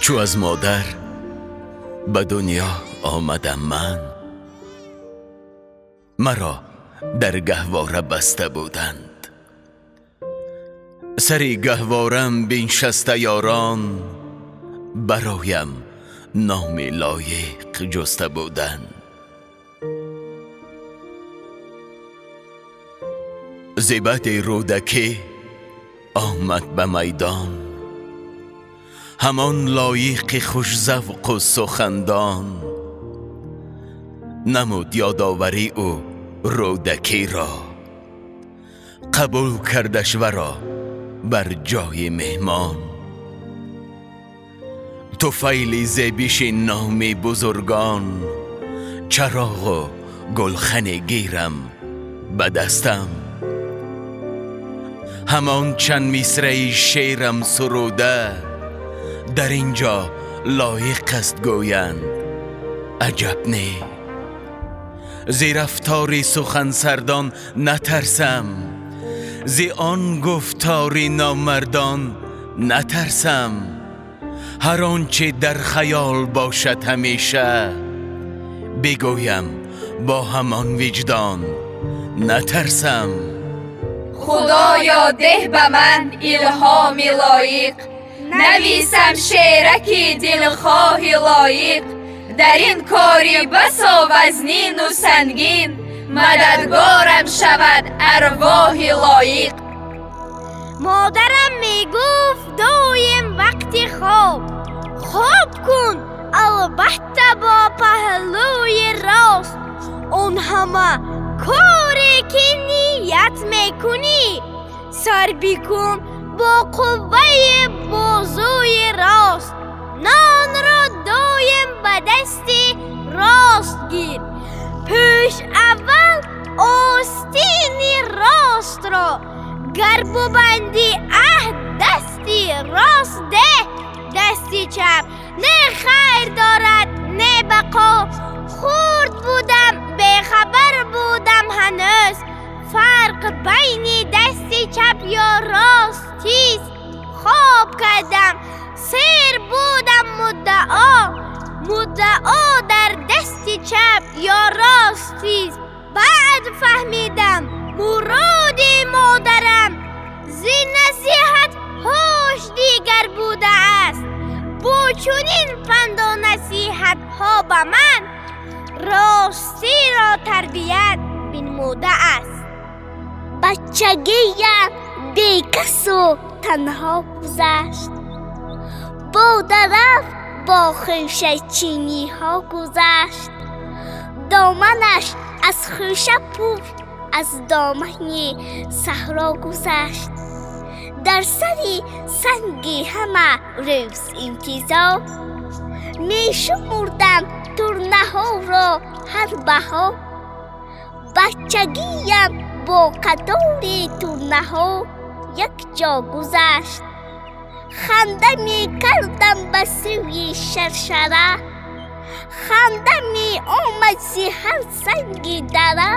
Чу аз модар ба дунё омадам ман, маро дар гаҳвора баста буданд. Сари гаҳворам биншаста ёрон, бароям номи лоиқ ҷуста буданд. Зи баъди Рӯдакӣ омад ба майдон, ҳамон лоиқи хушзавқу сухандон. Намуд ёдоварӣ ӯ Рӯдакиро, қабул кардаш варо бар ҷои меҳмон. Туфайли зебиши номи бузургон, чароғу гулхане гирам ба дастам. Ҳамон чанд мисраи шеърам суруда, дар ин ҷо лоиқ аст гӯянд аҷаб не. Зи рафтори сухансардон натарсам, зи он гуфтори номардон натарсам. Ҳар он чи дар хаёл бошад ҳамеша, бигӯям бо ҳамон виҷдон натарсам. Худоё деҳ ба ман илҳоми лоиқ, нависам шеъраки дилхоҳи лоиқ. Дар ин кори басо вазнину сангин, мададгорам шавад арвоҳи лоиқ. Модарам мегуфт доим вақти хоб, хоб кун албатта бо паҳлӯи рост. Он ҳама коре ки ният мекунӣ, сар бикун бо қувваи бозуи рост. Нонро доим ба дасти рост гир, пӯш аввал остини ростро. Гар бубанди аҳд дасти рост деҳ, дасти чап не хайр дорад не бақо. Хурд будам, бехабар будам ҳанӯз, фарқ байни дасти чап ё рост чист? Хоб кардам, сер будам муддао, муддао дар дасти чап ё рост чист? Баъд фаҳмидам муроди модарам зи насиҳат ҳош дигар будааст. Бо чунин панду насиҳатҳо ба ман ростиро тарбият бинмудааст. Бачагиям бекасу танҳо гузашт, бо дараф бо хӯшачиниҳо гузашт. Доманаш аз хӯша пур, аз домани саҳро гузашт. Дар сари санги ҳама рӯз интизор, мешумурдам турнаҳоро ҳар баҳор. Бачагиям бо қатори турнаҳо якҷо гузашт. Ханда мекардам ба сӯи шаршара, ханда меомад зи ҳар санги дара.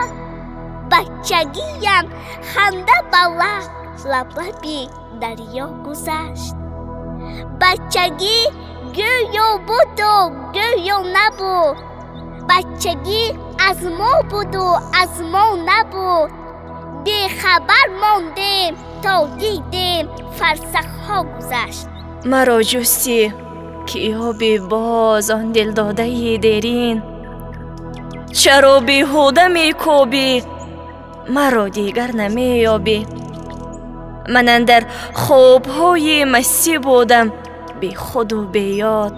Бачагиям ханда ба лаб, лаблаби дарё гузашт. Бачагӣ гӯё буду гӯё набуд, бачагӣ аз мо буду аз мо набуд. Бехабар мондем то дидем фарсахҳо гузашт. Маро ҷустӣ ки ёби боз он дилдодаи дерин, чаро беҳуда мекобӣ, маро дигар намеёбӣ. Ман андар хобҳои мастӣ будам бехуду беёд,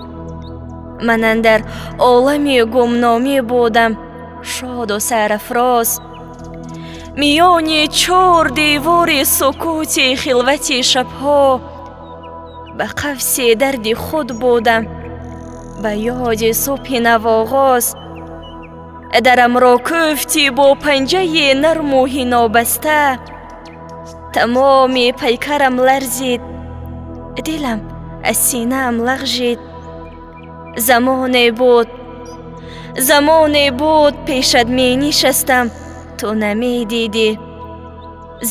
ман андар олами гумномӣ будам шоду сарафроз. Миёни чор девори сукути хилвати шабҳо, ба қавси дарди худ будам ба ёди субҳи навоғоз. Дарамро кӯфтӣ бо панҷаи нарму ҳинобаста, тамоми пайкарам ларзид, дилам аз синаам лағжид. Замоне буд, замоне буд пешат менишастам, ту намедидӣ.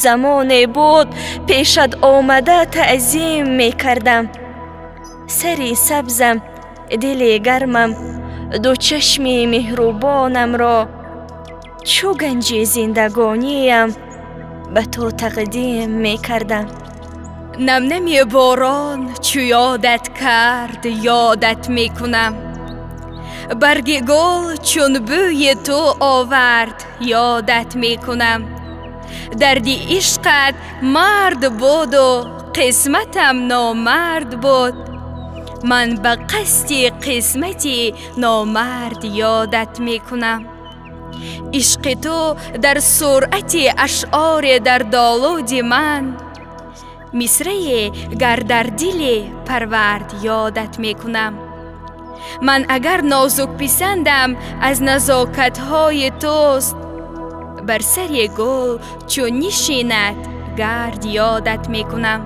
Замоне буд пешат омада таъзим мекардам, Сари сабзам, дили гармам, ду чашми меҳрубонамро чу ганҷи зиндагониям ба ту тақдим мекардам. Намнами борон чу ёдат кард, ёдат мекунам. Барги гул чун бӯи ту овард, ёдат мекунам. Дарди ишқат мард буду қисматам номард буд. Ман ба қасди қисмати номард ёдат мекунам. Ишқи ту дар суръати ашъори дардолуди ман, мисрае гар дар дили парвард, ёдат мекунам. Ман агар нозукписандам аз назокатҳои туст, бар сари гул чун нишинад гард, ёдат мекунам.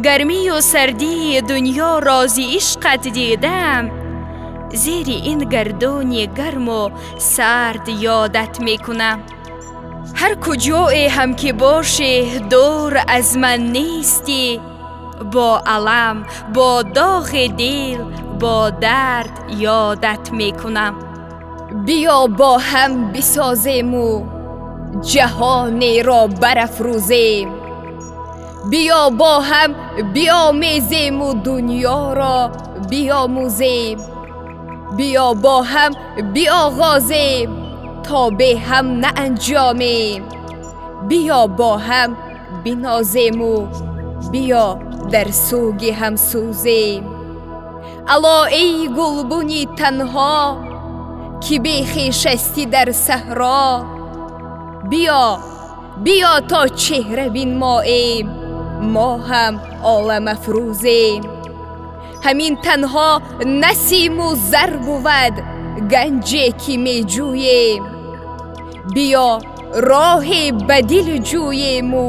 Гармию сардии дунё рози ишқат дидам, зери ин гардуни гарму сард, ёдат мекунам. Ҳар куҷое ҳам ки бошӣ, дур аз ман нестӣ, бо алам, бо доғи дил, бо дард ёдат мекунам. Биё бо ҳам бисозему ҷаҳонеро барафрӯзем. Биё бо ҳам биомезему дунёро биомӯзем. Биё бо ҳам биоғозем то бе ҳам наанҷомем. Биё бо ҳам бинозему биё дар сӯги ҳам сӯзем. Ало эй гулбуни танҳо, ки бехешасти дар саҳро, биё, биё то чеҳра бинмоем, мо ҳам оламафрӯзем. Ҳамин танҳо насиму зар бувад ганҷе ки меҷӯем. Биё роҳе ба дил ҷӯему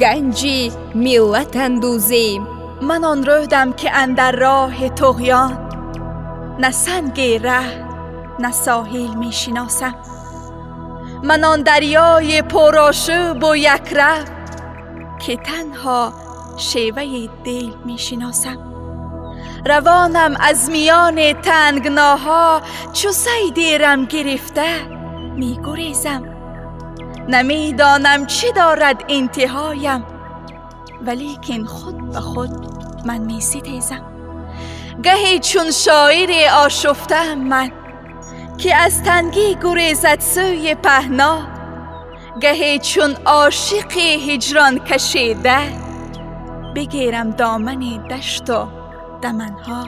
ганҷи миллат андӯзем. Ман он рӯдам ки андар роҳи туғён, на санги раҳ, на соҳил мешиносам. Ман он дарёи пурошӯбу якрав, ки танҳо шеваи дил мешиносам. Равонам аз миёни тангноҳо чу сайди рам гирифта мегурезам. Намедонам чӣ дорад интиҳоям, валекин худ ба худ ман меситезам. Гаҳе чун шоире ошуфтаам ман, ки аз тангӣ гурезад сӯи паҳно, гаҳе чун ошиқи ҳиҷрон кашида бигирам домани дашту даманҳо.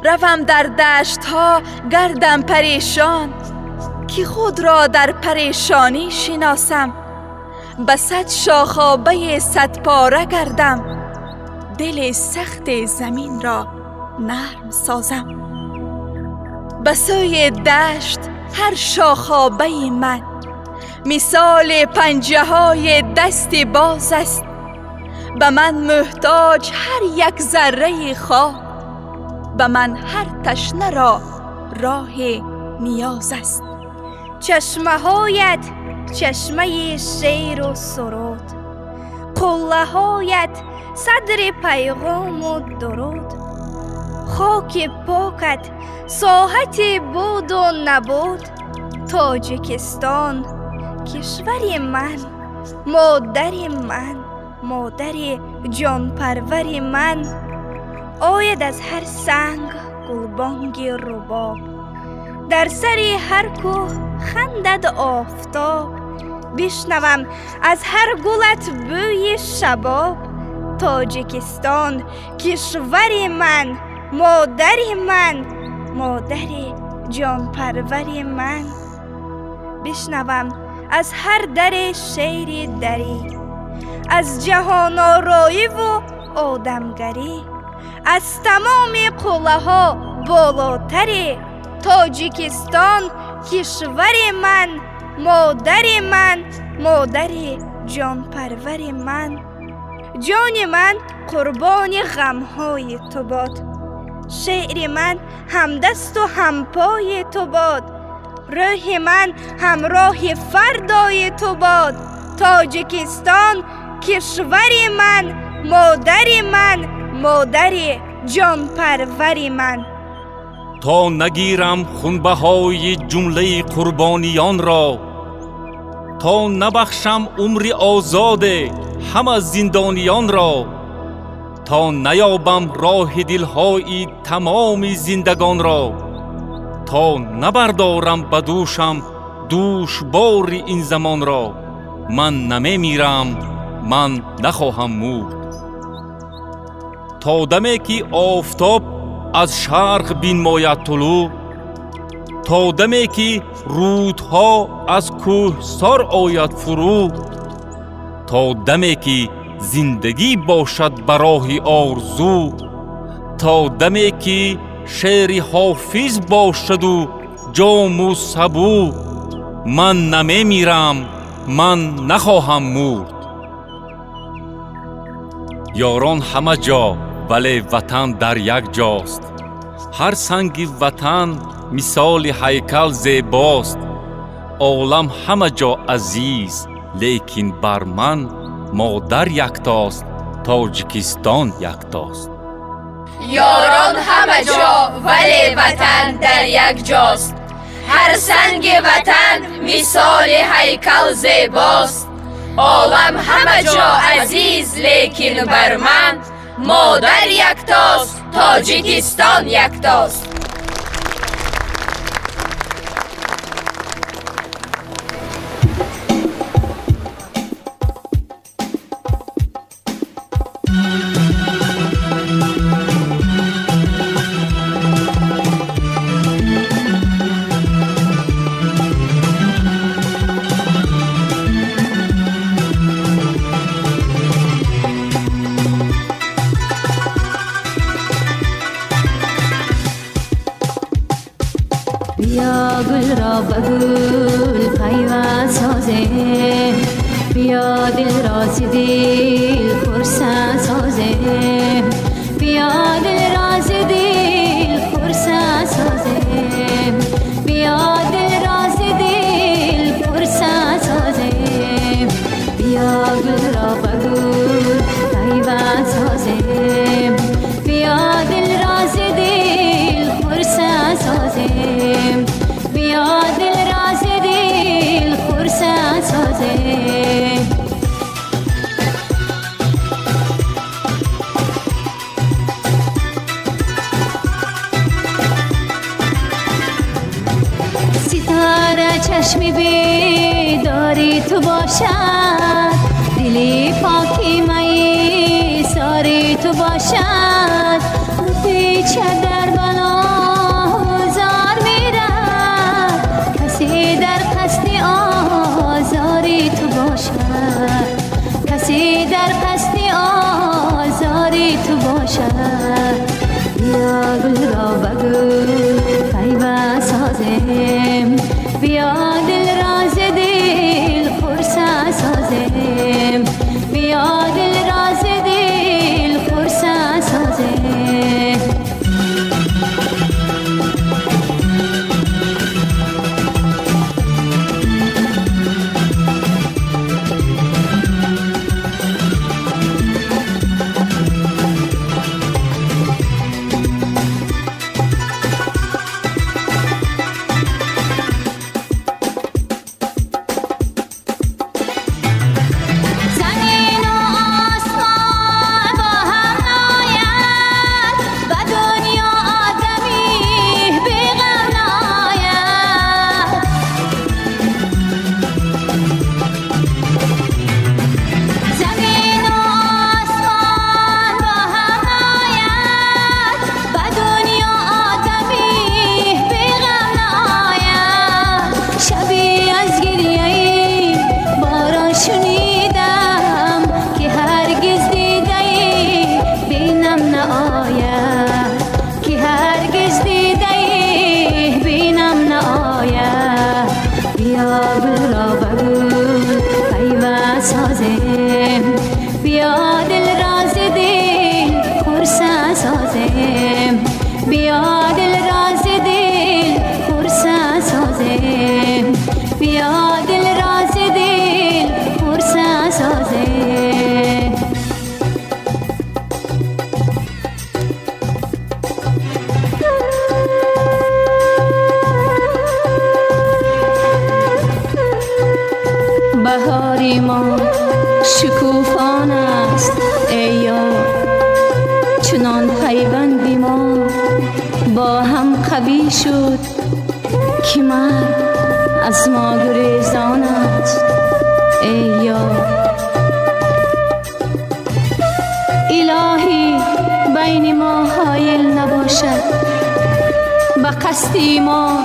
Равам дар даштҳо гардам парешон, ки худро дар парешонӣ шиносам. Ба сад шохобаи садпора гардам, дили сахти заминро нарм созам. Ба сӯи дашт ҳар шохобаи ман мисоли панҷаҳои дасти боз аст. Ба ман муҳтоҷ ҳар як зарраи хок, ба ман ҳар ташнаро роҳи ниёз аст. Чашмаҳоят чашмаи шеру суруд, қуллаҳоят садри пайғому дуруд. Хоки покат соҳати буду набуд. Тоҷикистон кишвари ман, модари ман, модари ҷонпарвари ман. Ояд аз ҳар санг гулбонги рубоб, дар сари ҳар кӯҳ хандад офтоб. Бишнавам аз ҳар гулат бӯи шабоб. Тоҷикистон кишвари ман, модари ман, модари ҷонпарвари ман. Бишнавам аз ҳар даре шеъри дарӣ, аз ҷаҳонороиву одамгарӣ, аз тамоми қуллаҳо болотаре. Тоҷикистон кишвари ман, модари ман, модари ҷонпарвари ман. Ҷони ман қурбони ғамҳои ту бод, шеъри ман ҳамдасту ҳампои ту бод, рӯҳи ман ҳамроҳи фардои ту бод. Тоҷикистон кишвари ман, модари ман, модари ҷонпарвари ман. То нагирам хунбаҳои ҷумлаи қурбониёнро, то набахшам умри озоде ҳама зиндониёнро, то наёбам роҳи дилҳои тамоми зиндагонро, то набардорам ба дӯшам дӯшбори ин замонро, ман намемирам, ман нахоҳам мурд. То даме ки офтоб аз шарқ бинмояд тулӯъ, то даме ки рӯдҳо аз кӯҳсор ояд фурӯ, то даме ки зиндагӣ бошад ба роҳи орзу, то даме ки шеъри ҳофиз бошаду ҷому сабӯ, ман намемирам, ман нахоҳам мурд. Ёрон ҳама ҷо, вале ватан дар як ҷост. Ҳар санги ватан мисоли ҳайкал зебост. Олам ҳама ҷо азиз, лекин бар ман модар яктост, Тоҷикистон яктост. Ёрон ҳама ҷо, вале ватан дар як ҷост. Ҳар санги ватан мисоли ҳайкал зебост. Олам ҳама ҷо азиз, лекин бар ман модар яктост, Тоҷикистон яктост. بیا گل را به گل پیوند سازیم، بیا دل را ز دل خرسند سازیم، بیا دل را ز دل خرسند سازیم، بیا دل را ز دل خرسند سازیم، بیا گل را به گل پیوند سازیم، بیا دل را ز دل خرسند سازیم، بیا دل را ز دل خرسند سازیم. ستاره چشمی بیداری تو باشد، دلی پاکی می ساری تو باشد، پیچه در بلا زار میرد، کسی در قصد آزاری تو باشد، کسی در قصد آزاری تو باشد. بیا گل را به گل پیوند سازیم، بیا دل را ز دل خرسند سازیم، بیا دل را ز دل خرسند سازیم. ما شکوفان است ای یار، چنان پیوند ما با هم قوی شد که مرگ از ما گریزان است ای یار. الهی بین ما حایل نباشد، به قصد ما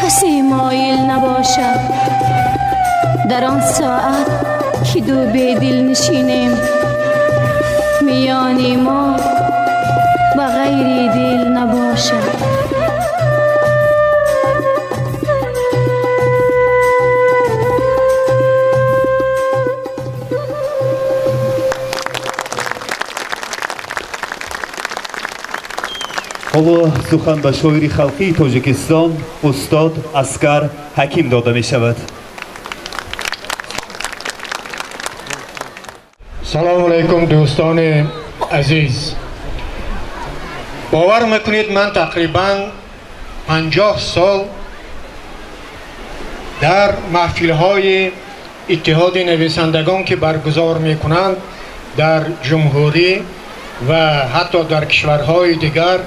کسی مایل نباشد. در آن ساعت که دو به دل نشینیم، میان ما به غیر دل نباشد. ҳоло сухан ба шоири халқии Тоҷикистон устод Аскар Ҳаким дода мешавад. Салому алайкум дӯстони азиз. Бовар мекунед, ман тақрибан 50 сол дар маҳфилҳои иттиҳоди нависандагон ки баргузор мекунанд дар ҷумҳурӣ ва ҳатто дар кишварҳои дигар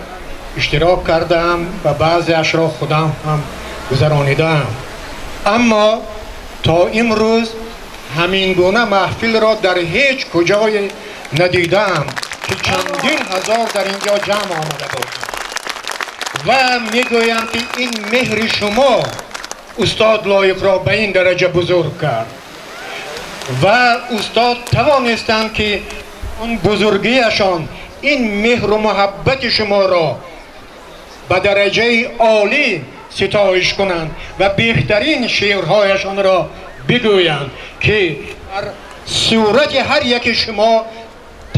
иштирок кардаам ва баъзеашро худам ҳам гузаронидаам. Аммо то имрӯз ҳамин гуна маҳфилро дар ҳеҷ куҷое надидаам ки чандин ҳазор дар инҷо ҷамъ омада бошанд. Ва мегӯям ки ин меҳри шумо устод Лоиқро ба ин дараҷа бузург кард ва устод тавонистанд ки он бузургиашон, ин меҳру муҳаббати шуморо ба дараҷаи олӣ ситоиш кунанд ва беҳтарин шеърҳояшонро бигӯянд ки дар сурати ҳар яки шумо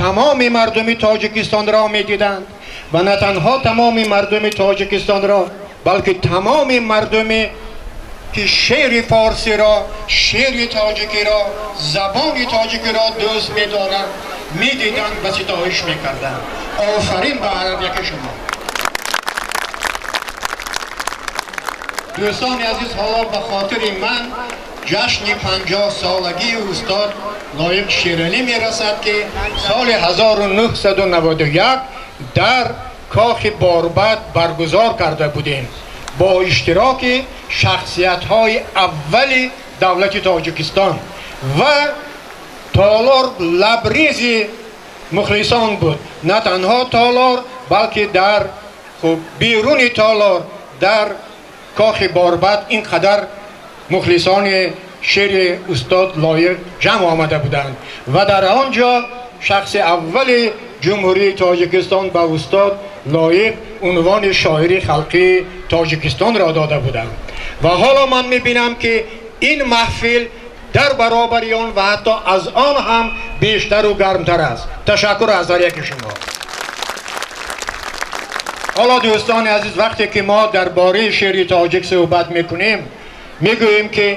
тамоми мардуми Тоҷикистонро медиданд ва на танҳо тамоми мардуми Тоҷикистонро, балки тамоми мардуме ки шеъри форсиро, шеъри тоҷикиро, забони тоҷикиро дӯст медоранд, медиданд ва ситоиш мекарданд. Офарин ба ҳар яки шумо. Дӯстони азиз, ҳоло ба хотири ман ҷашни 50-солагии устод Лоиқ Шералӣ мерасад ки соли 1991 дар кохи Борбад баргузор карда будем бо иштироки шахсиятҳои аввали давлати Тоҷикистон ва толор лабрези мухлисон буд. На танҳо толор, балки дар беруни толор дар кохи Борбад ин қадар мухлисони шеъри устод Лоиқ ҷамъ омада буданд ва дар он ҷо шахси аввали ҷумҳурии Тоҷикистон ба устод Лоиқ унвони шоири халқии Тоҷикистонро дода буданд. Ва ҳоло ман мебинам ки ин маҳфил дар баробари он ва ҳатто аз он ҳам бештару гармтар аст. Ташаккур аз ҳар яки шумо. ҳоло дӯстони азиз, вақте ки мо дар бораи шеъри тоҷик суҳбат мекунем, мегӯем ки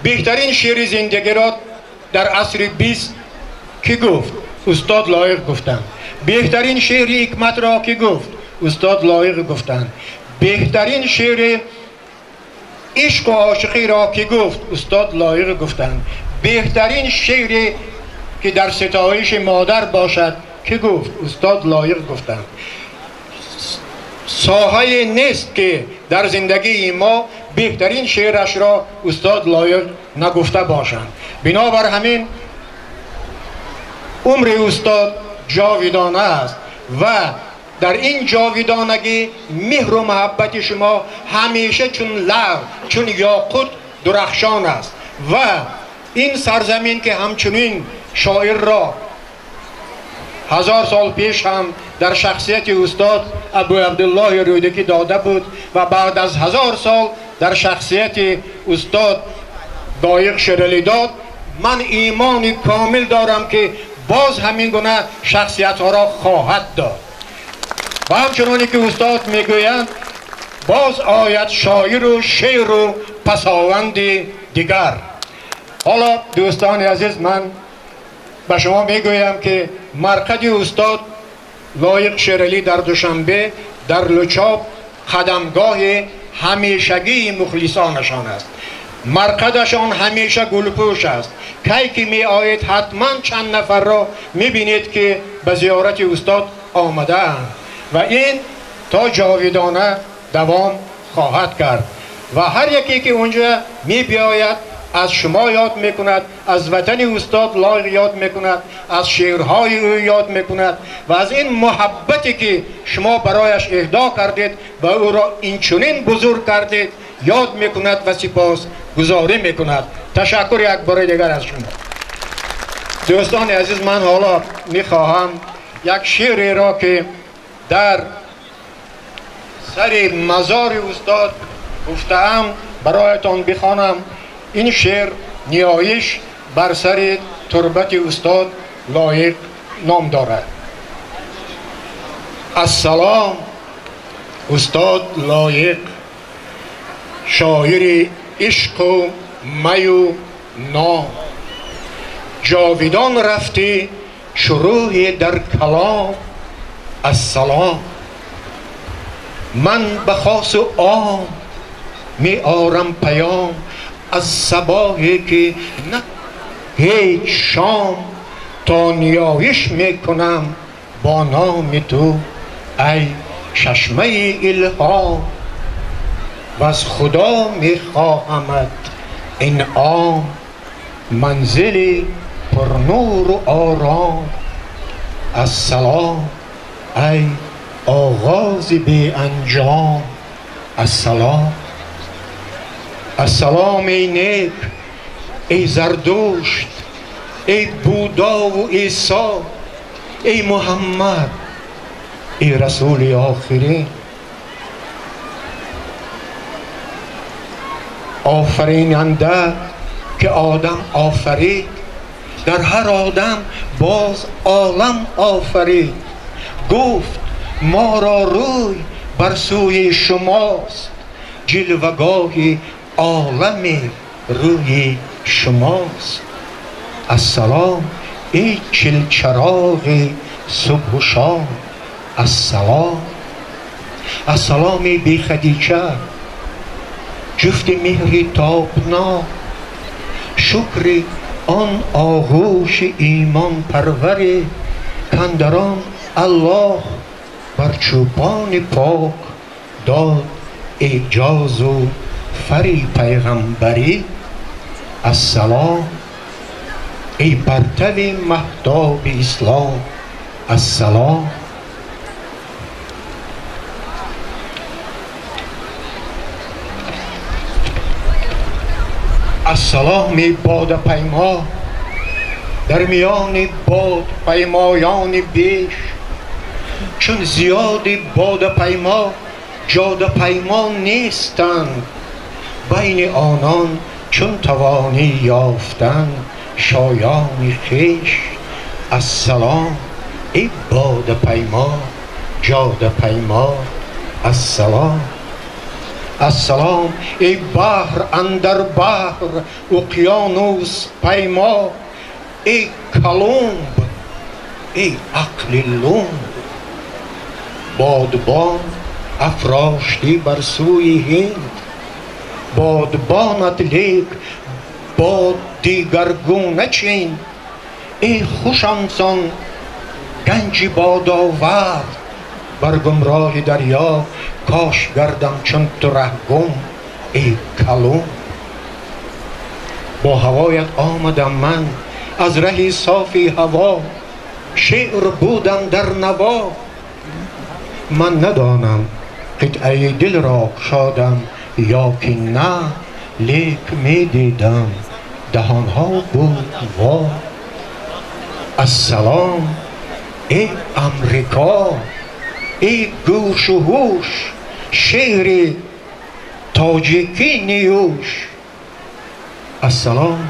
беҳтарин шеъри зиндагиро дар асри 20 ки гуфт? Устод Лоиқ гуфтанд. Беҳтарин шеъри ҳикматро ки гуфт? Устод Лоиқ гуфтанд. Беҳтарин шеъри ишқу ошиқиро ки гуфт? Устод Лоиқ гуфтанд. Беҳтарин шеъре ки дар ситоиши модар бошад ки гуфт? Устод Лоиқ гуфтанд. Соҳае нест ки дар зиндагии мо беҳтарин шеърашро устод Лоиқ нагуфта бошанд. Бинобар ҳамин умри устод ҷовидона аст ва дар ин ҷовидонагӣ меҳру муҳаббати шумо ҳамеша чун лағ, чун ёқут дурахшон аст ва ин сарзамин ки ҳамчунин шоирро 1000 сол пеш ҳам дар шахсияти устод Абу Абдуллоҳи Рӯдакӣ дода буд ва баъд аз 1000 сол дар шахсияти устод Лоиқ Шералӣ дод, ман имони комил дорам ки боз ҳамин гуна шахсиятҳоро хоҳад дод. Ва ҳамчуноне ки устод мегӯянд, боз ояд шоиру шеъру пасованди дигар. Ҳоло дӯстони азиз, ман ба шумо мегӯям ки марқади устод Лоиқ Шералӣ дар Душанбе дар Лучоб қадамгоҳи ҳамешагии мухлисонашон аст. Марқадашон ҳамеша гулпӯш аст. Кай ки меоед, ҳатман чанд нафарро мебинед, ки ба зиёрати устод омадаанд ва ин то ҷовидона давом хоҳад кард. Ва ҳар яке ки унҷа мебиёяд, аз шумо ёд мекунад, аз ватани устод Лоиқ ёд мекунад, аз шеърҳои ӯ ёд мекунад ва аз ин муҳаббате ки шумо барояш эҳдо кардед ва ӯро инчунин бузург кардед ёд мекунад ва сипосгузорӣ мекунад. Ташаккур як бори дигар аз шумо. Дӯстони азиз, ман ҳоло мехоҳам як шеъреро ки дар сари мазори устод гуфтаам бароятон бихонам. Ин шеър ниёиш бар сари турбати устод Лоиқ ном дорад. Ассалом, устод Лоиқ, шоири ишқу маю ном, ҷовидон рафтӣ шурӯъи дар калом. Ассалом, ман ба хосу ом меорам паём аз сабоҳе ки на ҳеҷ шом, то ниёиш мекунам бо номи ту ай чашмаи илҳом, ва аз худо мехоҳамат инъом, манзили пурнуру ором. Ассалом, ай оғози беанҷом. Ассалом. Ассалом, эй нек, эй Зардушт, эй Будову Исо, эй Муҳаммад, эй расули охирин. Офаринанда ки одам офарид, дар ҳар одам боз олам офарид. Гуфт моро рӯй бар сӯи шумост, ҷилвагоҳи олами рӯи шумост. Ассалом, эй чилчароғи субҳу шом. Ассалом. Ассалом, эй бехадича, ҷуфти меҳри тобнок, шукри он оғӯши имонпарваре кандарон Аллоҳ бар чӯпони пок дод эъҷозу фари пайғамбарӣ. Ассалом, эй партави маҳтоби ислом. Ассалом. Ассалом, эй бодапаймо, дар миёни бодпаймоёни беш, чун зиёди бодапаймо ҷодапаймо нестанд, байни онон чун тавонӣ ёфтан шоёни хеш. Ассалом, эй бодапаймо, ҷодапаймо. Ассалом. Ассалом, эй баҳр андар баҳр уқёнус паймо, эй Колумб, эй ақли лумб. Бодбон афроштӣ бар сӯи Ҳинд, бодбонат лек бод дигаргуна чин. Эй хушансон ганҷи бодовар, бар гумроҳи дарё кош гардам чун ту раҳгум, эй Колумб. Бо ҳавоят омадам ман аз раҳи софи ҳаво, шеър будам дар наво. Ман надонам қитъаи дилро кушодам ё ки на, лек медидам даҳонҳо буд во. Ассалом, эй Амрико, эй гӯшу ҳуш, шеъри тоҷикӣ ниюш. Ассалом,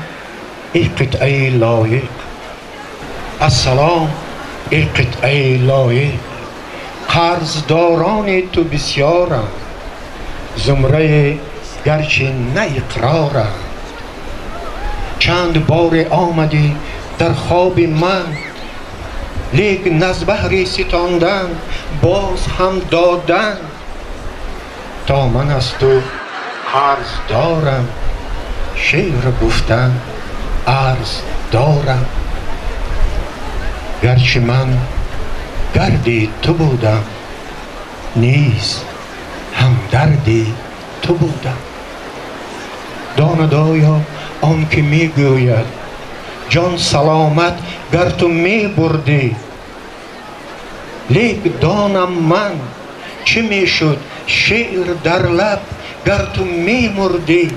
эй қитъаи лоиқ. Ассалом, эй қитъаи лоиқ, қарздорони ту бисёранд, зумраи гарчи на иқроранд. Чанд боре омадӣ дар хоби ман, лек наз баҳри ситондан боз ҳам додан. То ман аз ту қарз дорам, شعر گفتن عرض دارم. گرچه من گردی تو بودم، نیز همدردی تو بودم. داند آیا آن که می گوید جان سلامت گر تو می بردی، لیک دانم من چه می شد شعر در لب گر تو می مردی.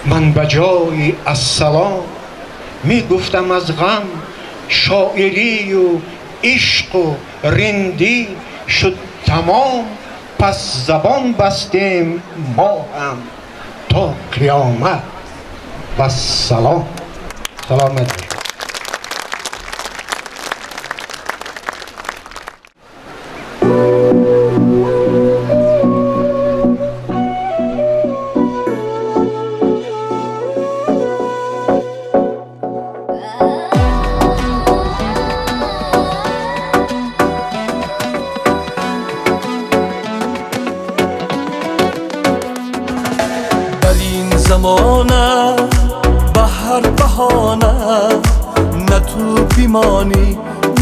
من به جای السلام می گفتم از غم، شاعری و عشق و رندی شد تمام. پس زبان بستیم ما هم تا قیامت. و سلام. سلامت.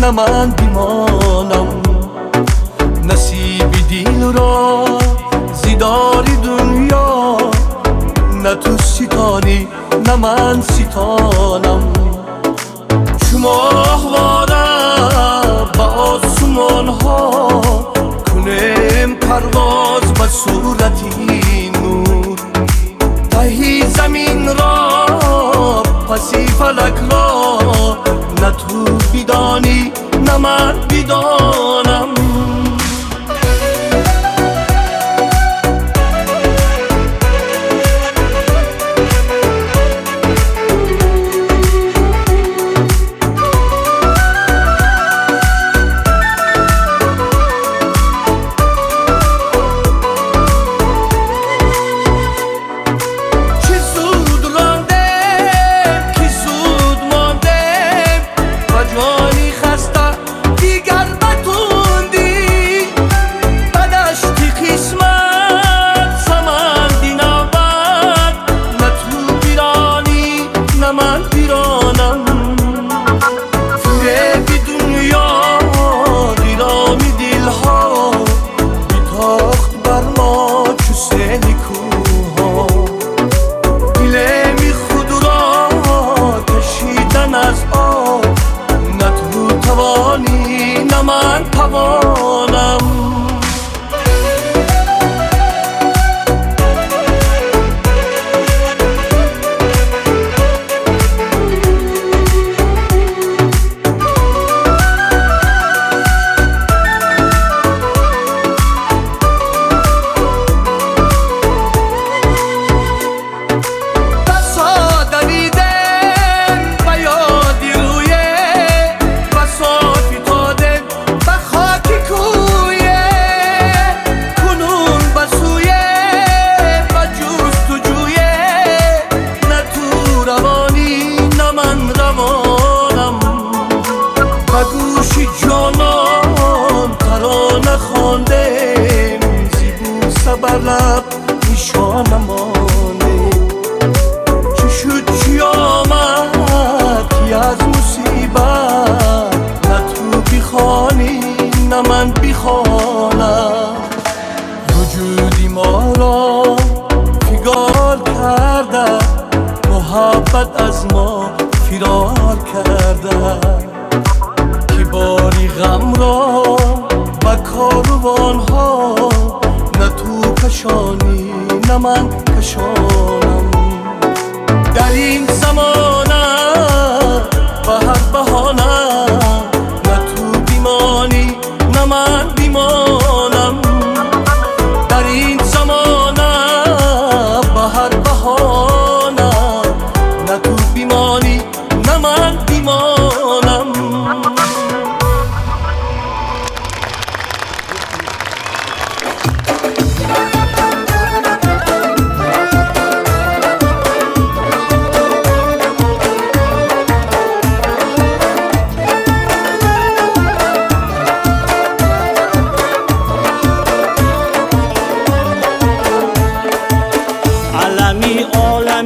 نه من بیمانم، نصیب دل را زیداری دنیا، نه تو ستانی نه من ستانم. چو ماهواره به آسمان ها کنیم پرواز به صورتی نور، تهی زمین را پسی فلک را، نه تو بیدانی نه من بیدانم.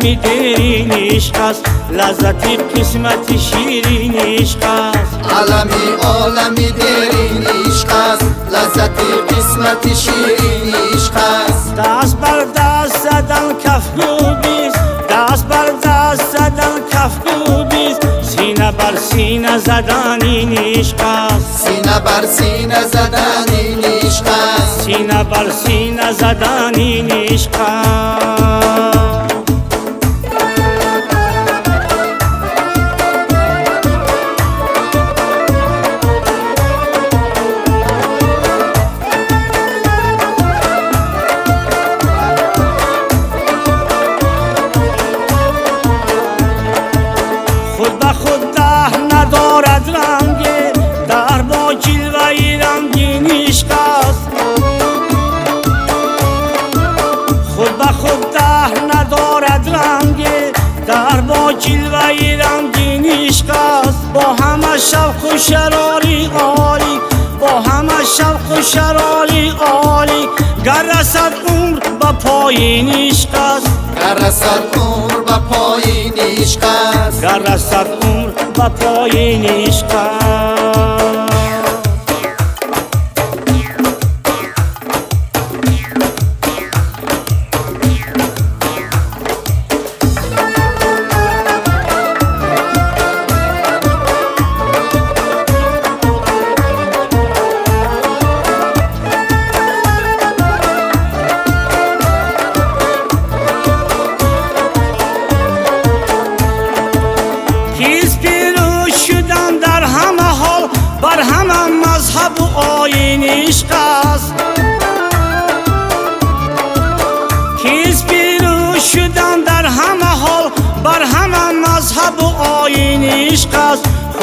Олами дерин ишқ аст, лаззати қисмати ширин ишқ аст. Олами олами дерин ишқ аст, лаззати қисмати ширин ишқ аст. Даст бар даст задан кафкӯбист, даст бар даст задан кафкӯбист, сина бар сина задан ин ишқ аст. Сина бар сина задан ин ишқ аст. Сина бар сина задан ин ишқ аст. Ҷилваи рангин ишқ аст, бо ҳама шавқу шарори олӣ, бо ҳама шавқу шарори олӣ, гар расад умр ба поин ишқ аст. Гар расад умр ба поин ишқ аст. Гар расад умр ба поин ишқ аст.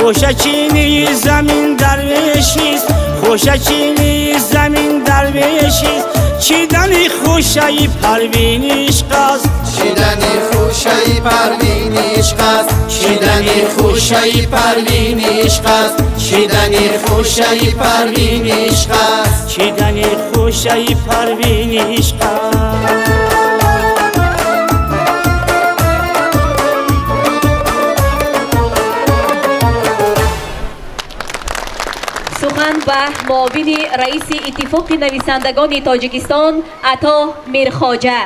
Хӯшачини замин дарвешист, хӯшачини замин дарвешист, чидани хӯшаи парвин ишқ аст. Чидани хӯшаи парвин ишқ аст. Чидани хӯшаи парвин ишқ аст. Чидани хӯшаи парвин ишқ аст. Чидани хӯшаи парвин ишқ аст. Ба муовини раиси Иттифоқи нависандагони Тоҷикистон Ато Мирхоҷа.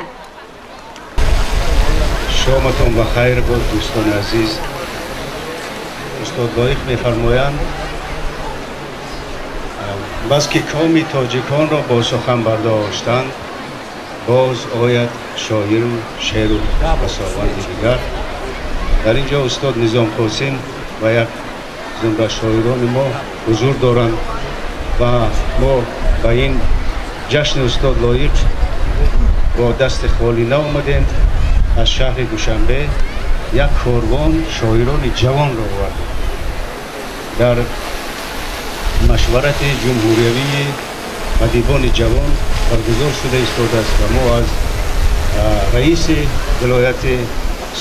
Шоматон ба хайр бод, дӯстони азиз. Устод Лоиқ мефармоянд, бас ки коми тоҷиконро бо сухан бардоштанд, боз ояд шоиру шеру пасованди дигар. Дар ин ҷо устод Низом Қосим ва як зумра шоирони мо ҳузур доранд ва мо ба ин ҷашни устод Лоиқ бо дасти холӣ наомадем. Аз шаҳри Душанбе як корвон шоирони ҷавонро овардем. Дар машварати ҷумҳуриявии адибони ҷавон баргузор шуда истодааст ва мо аз раиси вилояти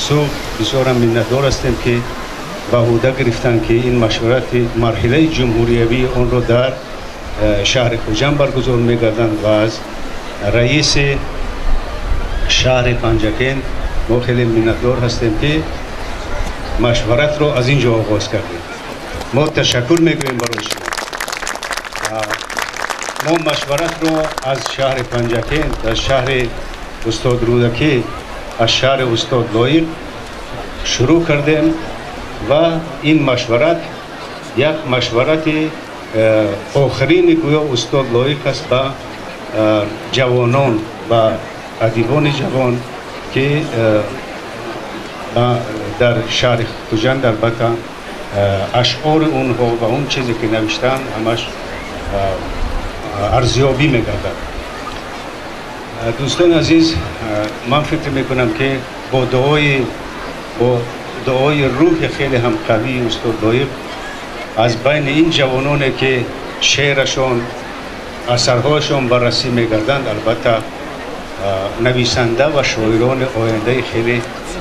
Суғд бисёрам миннатдор ҳастем, ки ба ӯҳда гирифтанд, ки ин машварати марҳилаи ҷумҳуриявии онро дар шаҳри Хуҷанд баргузор мегарданд ва аз раиси шаҳри Панҷакент мо хеле миннатдор ҳастем, ки машваратро аз ин ҷо оғоз кардем. Мо ташаккур мегӯем барои шумо. Мо машваратро аз шаҳри Панҷакент, аз шаҳри устод Рӯдакӣ, аз шаҳри устод Лоиқ шурӯъ кардем ва ин машварат як машварати охирини гӯё устод Лоиқ аст ба ҷавонон, ба адибони ҷавон, ки дар шаҳри Хуҷанд албатта ашъори онҳо ва он чизе ки навиштаанд ҳамаш арзёбӣ мегардад. Дӯстони азиз, ман фикр мекунам, ки бо дуои рӯҳи хеле ҳам қавии устод Лоиқ аз байни ин ҷавононе ки шеърашон, асарҳояшон баррасӣ мегарданд, албатта нависанда ва шоирони ояндаи хеле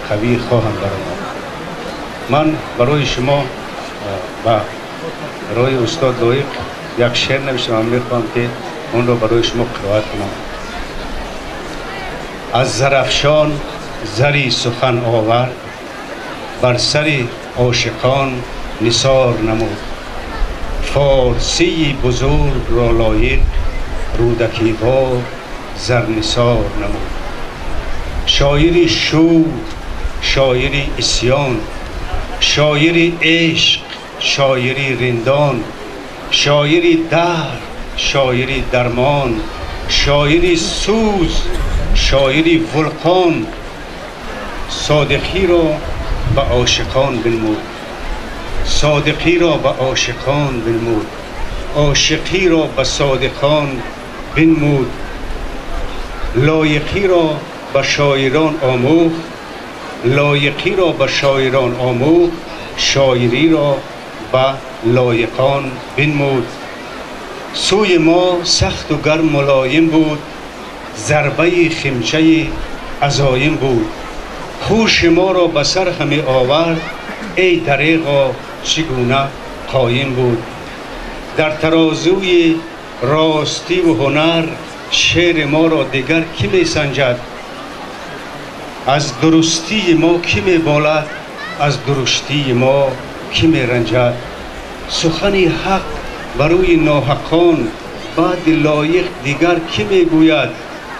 қавӣ хоҳанд баромад. Ман барои шумо ба барои устод Лоиқ як шеър навиштам ва мехоҳам, ки онро барои шумо қироат кунам. Аз Зарафшон زری سخن آورد، بر سر عاشقان نثار نمود. فارسی بزرگ را لایق، رودکی وار زرنثار نمود. شاعری شور، شاعری عصیان، شاعری عشق، شاعری رندان، شاعری درد، شاعری درمان، شاعری سوز، شاعری ولقان. صادقی را به عاشقان بنمود، صادقی را به عاشقان بنمود، عاشقی را به صادقان بنمود. لایقی را به شاعران آموخت، لایقی را به شاعران آموخت، شاعری را به لایقان بنمود. سوی ما سخت و گرم ملایم بود، ضربه خمچه عزایم بود. هوش ما را به سر همی آورد، ای دریغا چگونه قایم بود. در ترازوی راستی و هنر، شعر ما را دیگر کی می سنجد؟ از درستی ما کی می بالد؟ از درشتی ما کی می رنجد؟ سخن حق بروی ناحقان، بعد لایق دیگر کی می گوید؟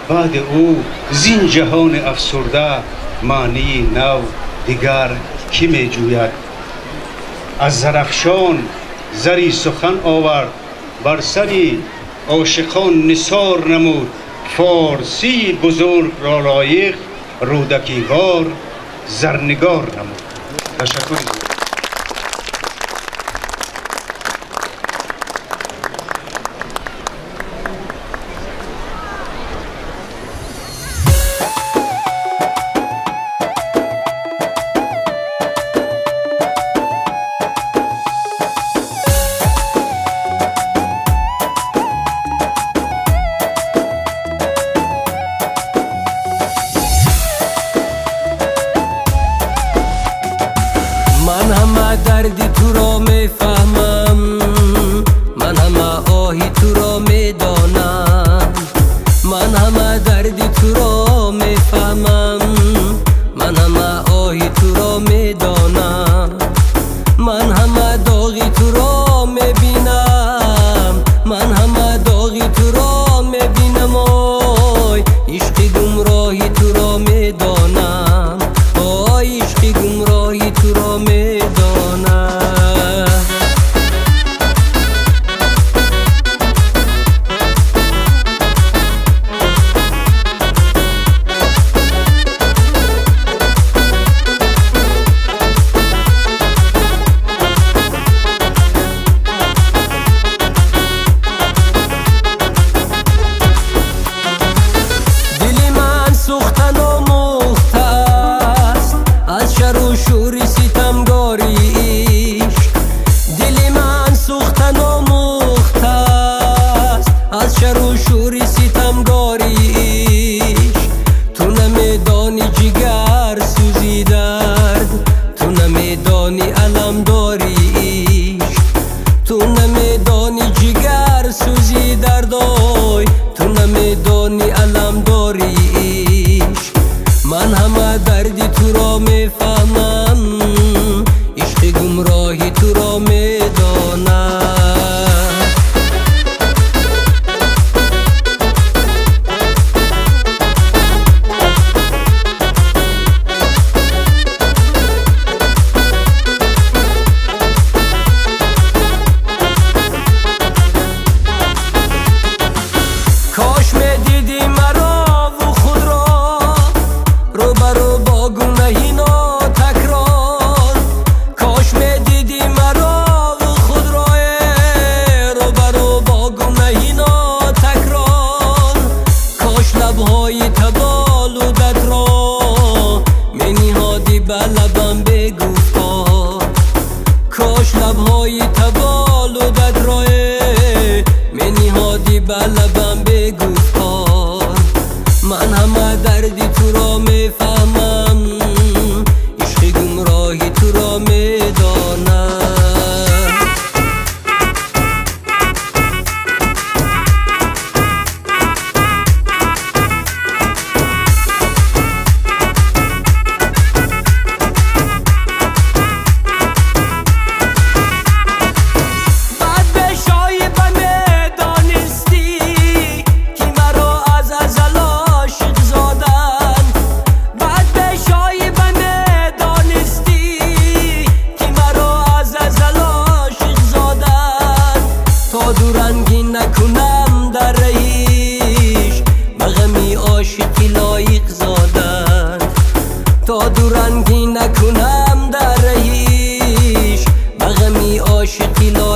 بعد او زین جهان افسرده، معنی نو دیگر کی می جوید؟ از زرافشان زری سخن آورد، بر سر عاشقان نثار نمود. فارسی بزرگ را لایق، رودکی وار زرنگار نمود. تشکر.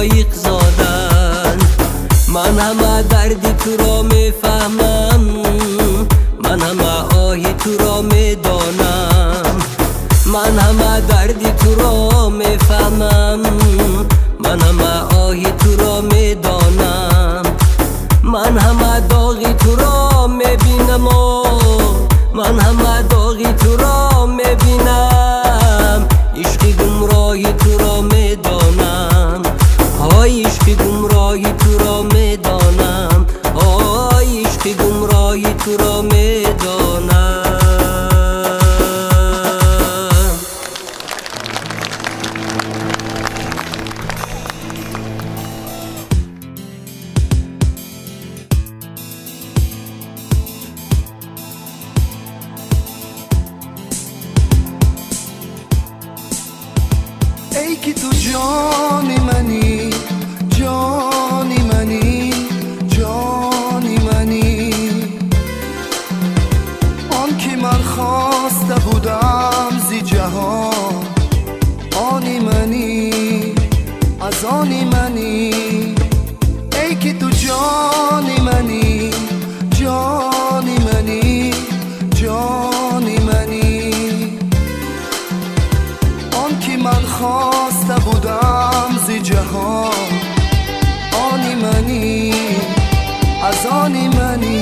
лоиқ зоданд. Ман ҳама дарди туро мефаҳмам, ман ҳама оҳи туро медонам. Ман ҳама дарди туро мефаҳмам, ман ҳама оҳи туро медонам. Ман ҳама доғи туро мебинам, ман ҳама доғи туро мебинам. Ишқи гумроҳи туро медонам, ҳой ишқи гумроҳи туро медонам, ҳой ишқи гумроҳи туро медонам. Эй ки ту ҷони мани, ҷони мани, ҷони мани, он ки ман хоста будам зи ҷаҳон, они мани, аз они мани. Эй ки ту ҷони мани, ҷони мани, ҷони мани, он ки ман хоста будам зи ҷаҳон, они мани, аз они мани.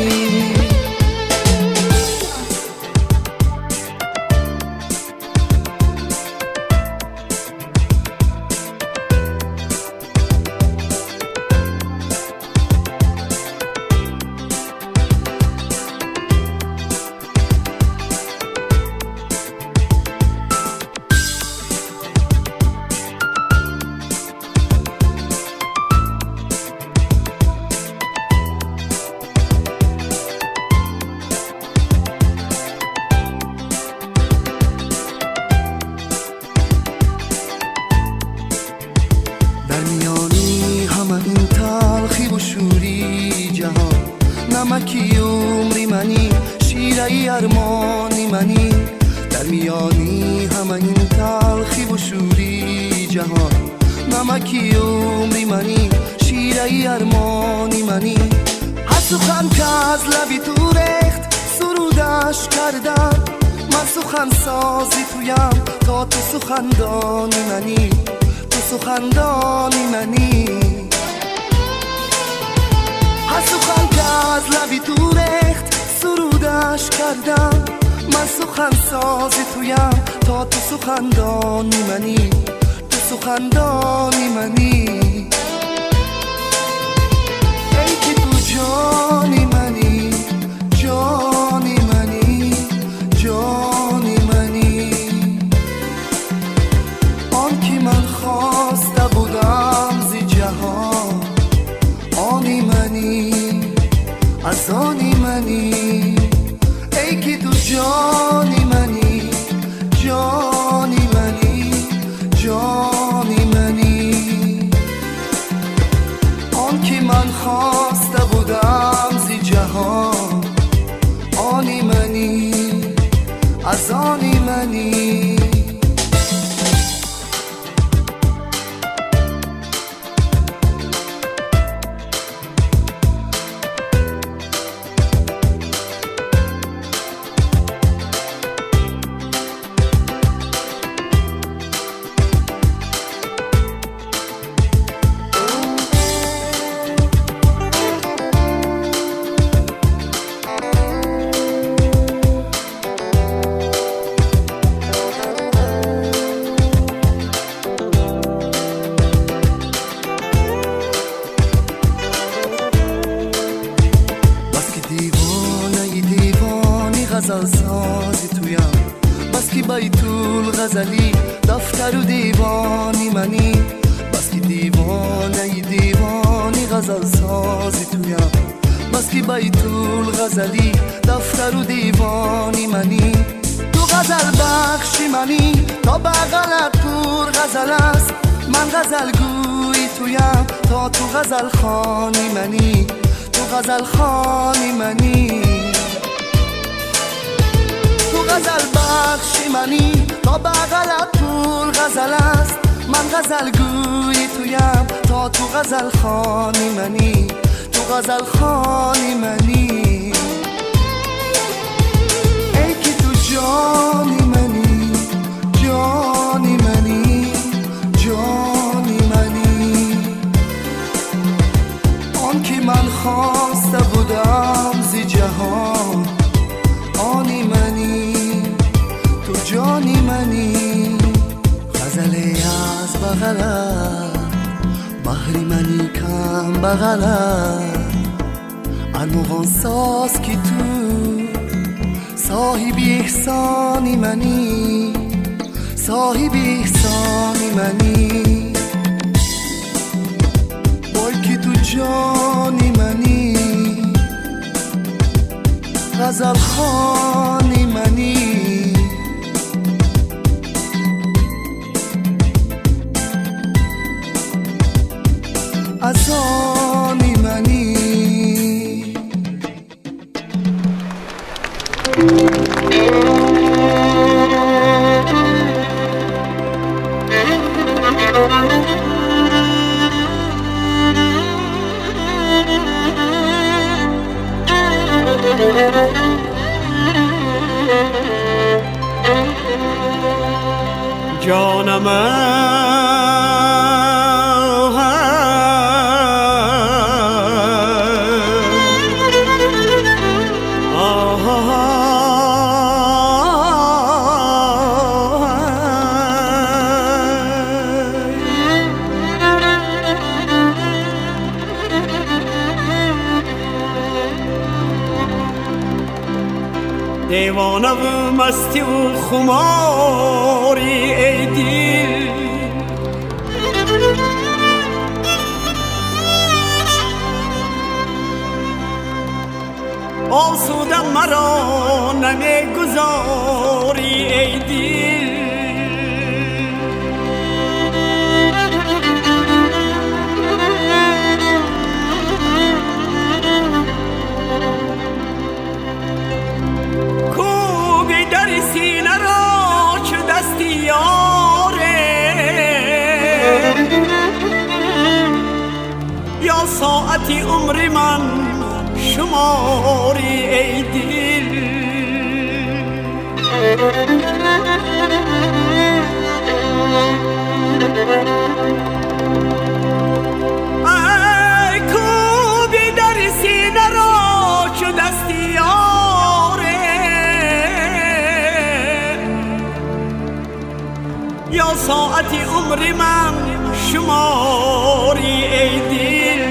در میانی همه این تلخی و شوری جهان، نمکی عمری منی، شیره‌ای ارمانی منی. در میانی همه این تلخی و شوری جهان، نمکی عمری منی، شیره‌ای ارمانی منی. هر سخن که از لبی تو ریخت سرودش کردم، من سخن سازی تویم تا تو سخندانی منی، تو سخندانی منی. هر سخن که از لبی تو ریخت سرودش کردم، من سخن سازی تویم تا تو سخندانی منی، تو سخندانی منی. ای که تو جانی منی، جانی منی، جانی منی، آن که من خواسته بودم ز جهان، آنی منی، از آنی منی. ای که تو جانی منی، جانی منی، جانی منی، آن که من خواسته بودم ز جهان، آنی منی، از آنی منی. غزل سازی تویم، بس که بیتول غزلی دفتر و دیوانی منی، بس که دیوانه دیوانی غزل سازی تویم، بس که بیتول غزلی دفتر و دیوانی منی. تو غزل بخشی منی تا بغلت پر غزل است، من غزل گویی تویم تا تو غزل خوانی منی، تو غزل خوانی منی. تو غزل بخشی منی تا بغلت پر غزل است، من غزل گویی تویم تا تنها تو غزل خوانی منی، تو غزل خوانی منی. ای که تو جانی منی، جانی منی، جانی منی. آن که من خواسته بودم ز جهان آنی منی، تو جانی منی. غزل از بغلت بهری منی کم بغلت، ارمغان ساز که تو صاحب احسانی منی، صاحب احسانی منی. وای که تو جانی منی، غزل خوانی منی. از آنی منی. جانم دیوانه و مستی و خماری ای دل، آسوده مرا نمیگذاری ای دل. کوبی در سینه را چه دستی یاره، یا ساعتی عمر من شماری ای دل. ای کوبی در سینه را چه دستی یاره، یا ساعتی عمر من شماری ای دل.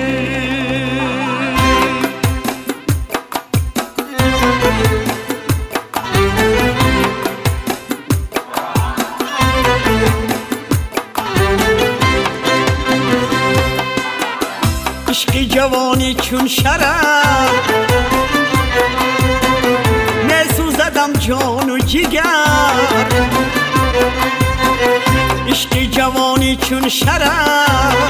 عشق جوانی چون شرر میسوزدم جان و جگر، عشق جوانی چون شرر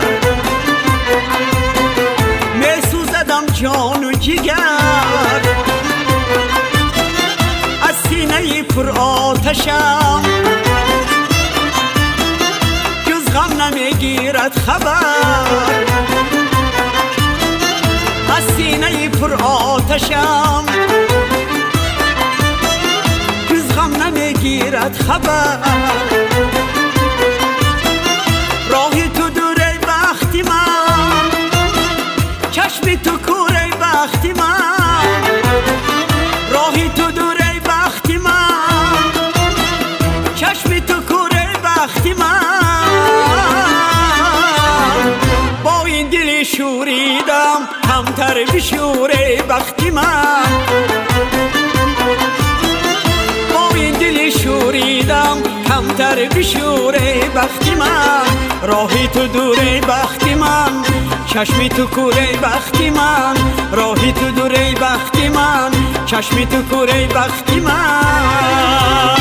میسوزدم جان و جگر. از سینه پر آتشم جز غم نمیگیرد خبر، از سینه پر آتشم جز غم نمیگیرد خبر. راه تو دور ای بختی من، چشم تو کور ای بختی من. راه تو دور ای بختی من، چشم تو کور ای بختی من. با این دل شوریدم کمتر بشور ای بختی من، با این دل شوریدم کمتر بشور ای بختی من. راهی تو دور ای بختی من، چشمی تو کور ای بختی من. راهی تو دور ای بختی من، چشمی تو کور ای بختی من.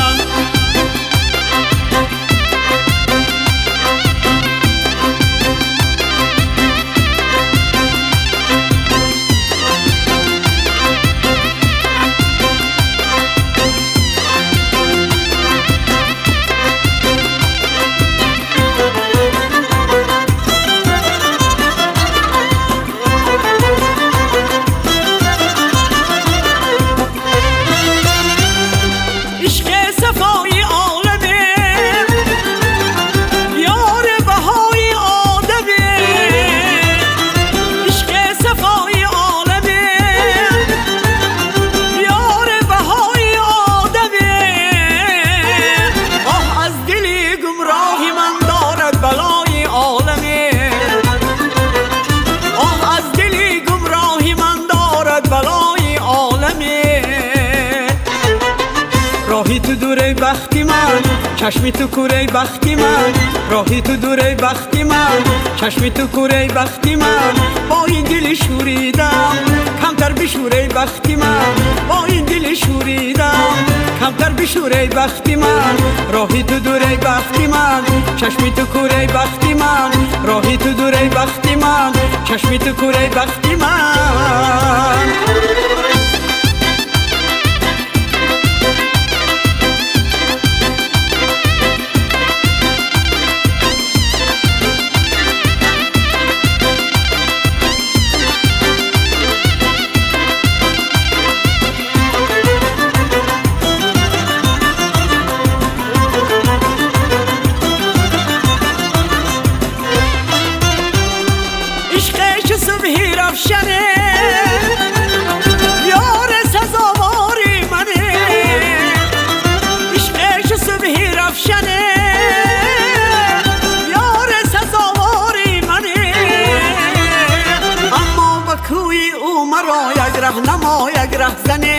дурей бахти ман, чашми ту курей бахти ман, роҳи ту дурей бахти ман, чашми ту курей бахти ман, бо ин дили шӯридам камтар бишӯрей бахти ман, бо ин дили шӯридам камтар бишӯрей бахти ман, роҳи ту дурей бахти ман, чашми ту курей бахти ман, роҳи ту дурей бахти ман, чашми ту курей бахти ман. یار سزاواری منه، عشقش صبحی رفشنه، یار سزاواری منه، اما به کوی او مرا یک رهنما یک رهزنه،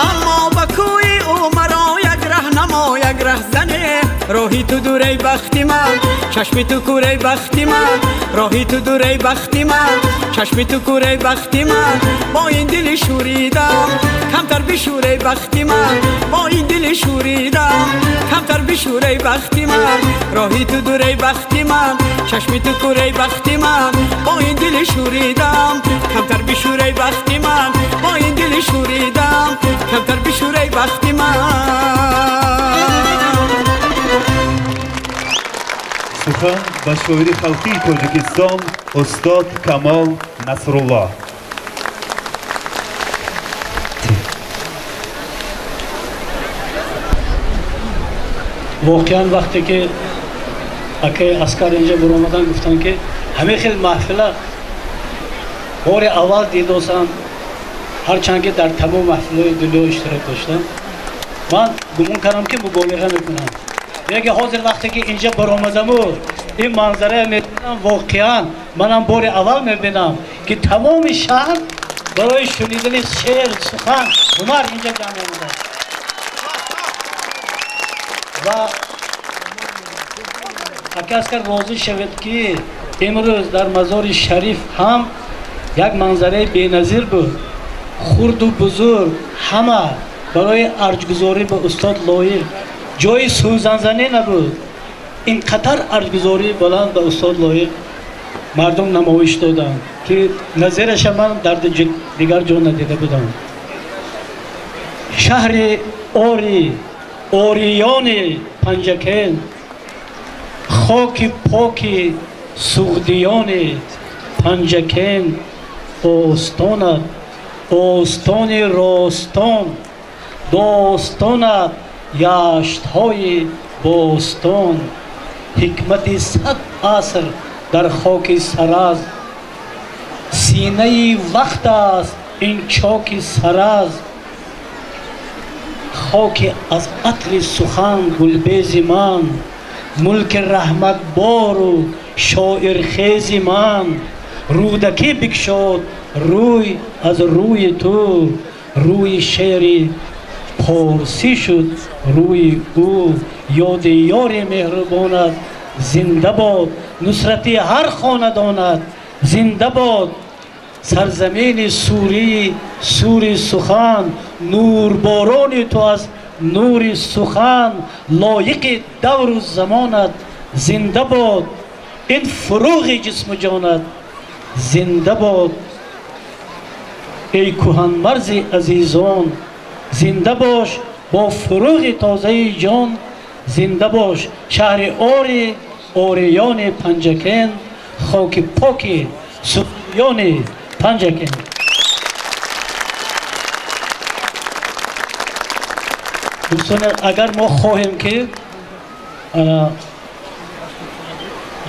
اما به کوی او مرا یک رهنما یک رهزنه، роҳи ту дурей бахти ман, чашми ту курей бахти ман, роҳи ту дурей бахти ман, чашми ту курей бахти ман, бо ин дили шӯридам камтар бишӯрей бахти ман, бо ин дили шӯридам камтар бишӯрей бахти ман, роҳи ту дурей бахти ман, чашми ту курей бахти ман, бо ин дили шӯридам камтар бишӯрей бахти ман, бо ин дили шӯридам камтар бишӯрей бахти ман. Сухан ба шоири халқии Тоҷикистон устод Камол Насрулло. Воқеан вақте ки акаи Аскар инҷа баромадан гуфтанд, ки ҳамин хел маҳфила бори аввал дидосам, ҳарчанд ки дар тамом маҳфилҳои дунё иштирок доштам, ман гумон кардам, ки муболиға мекунам. Лекин ҳозир вақте ки инҷа баромадаму ин манзарая мебинам, воқеан манам бори аввал мебинам, ки тамоми шаҳр барои шунидани шеър, сухан, ҳунар инҷа ҷамъ омадааст. Ва ака Аскар, розӣ шавед, ки имрӯз дар Мазори Шариф ҳам як манзараи беназир буд. Хурду бузург ҳама барои арҷгузорӣ ба устод Лоиқ, ҷои сӯзанзанӣ набуд. Ин қатар арҷгузории баланд ба устод Лоиқ мардум намоиш доданд, ки назираша ман дар дигар ҷо надида будам. Шаҳри Ори, ориёни Панҷакент, хоки поки суғдиёни Панҷакент, остонат остони ростон, достонат яштҳои бостон, ҳикмати 100 аср дар хоки Сараз, синаи вақт аст ин чоки Сараз, хоки аз атри сухан гулбези ман, мулки раҳматбору шоирхези ман, рӯдакӣ бикшод рӯй аз рӯи ту, рӯи шеъри порсӣ шуд рӯи ӯ, ёди ёри меҳрубонат зинда бод, нусрати ҳар хонадонат зинда бод, сарзамини сурии сури сухан, нурборони ту аз нури сухан, лоиқи давру замонат зинда бод, ин фуруғи ҷисму ҷонат зинда бод, эй кӯҳанмарзи азизон зинда бош, бо фуруғи тозаи ҷон зинда бош, шаҳри Ори, ориёни Панҷакент, хоки поки суғдиёни Панҷакент. Дӯстон, агар мо хоҳем, ки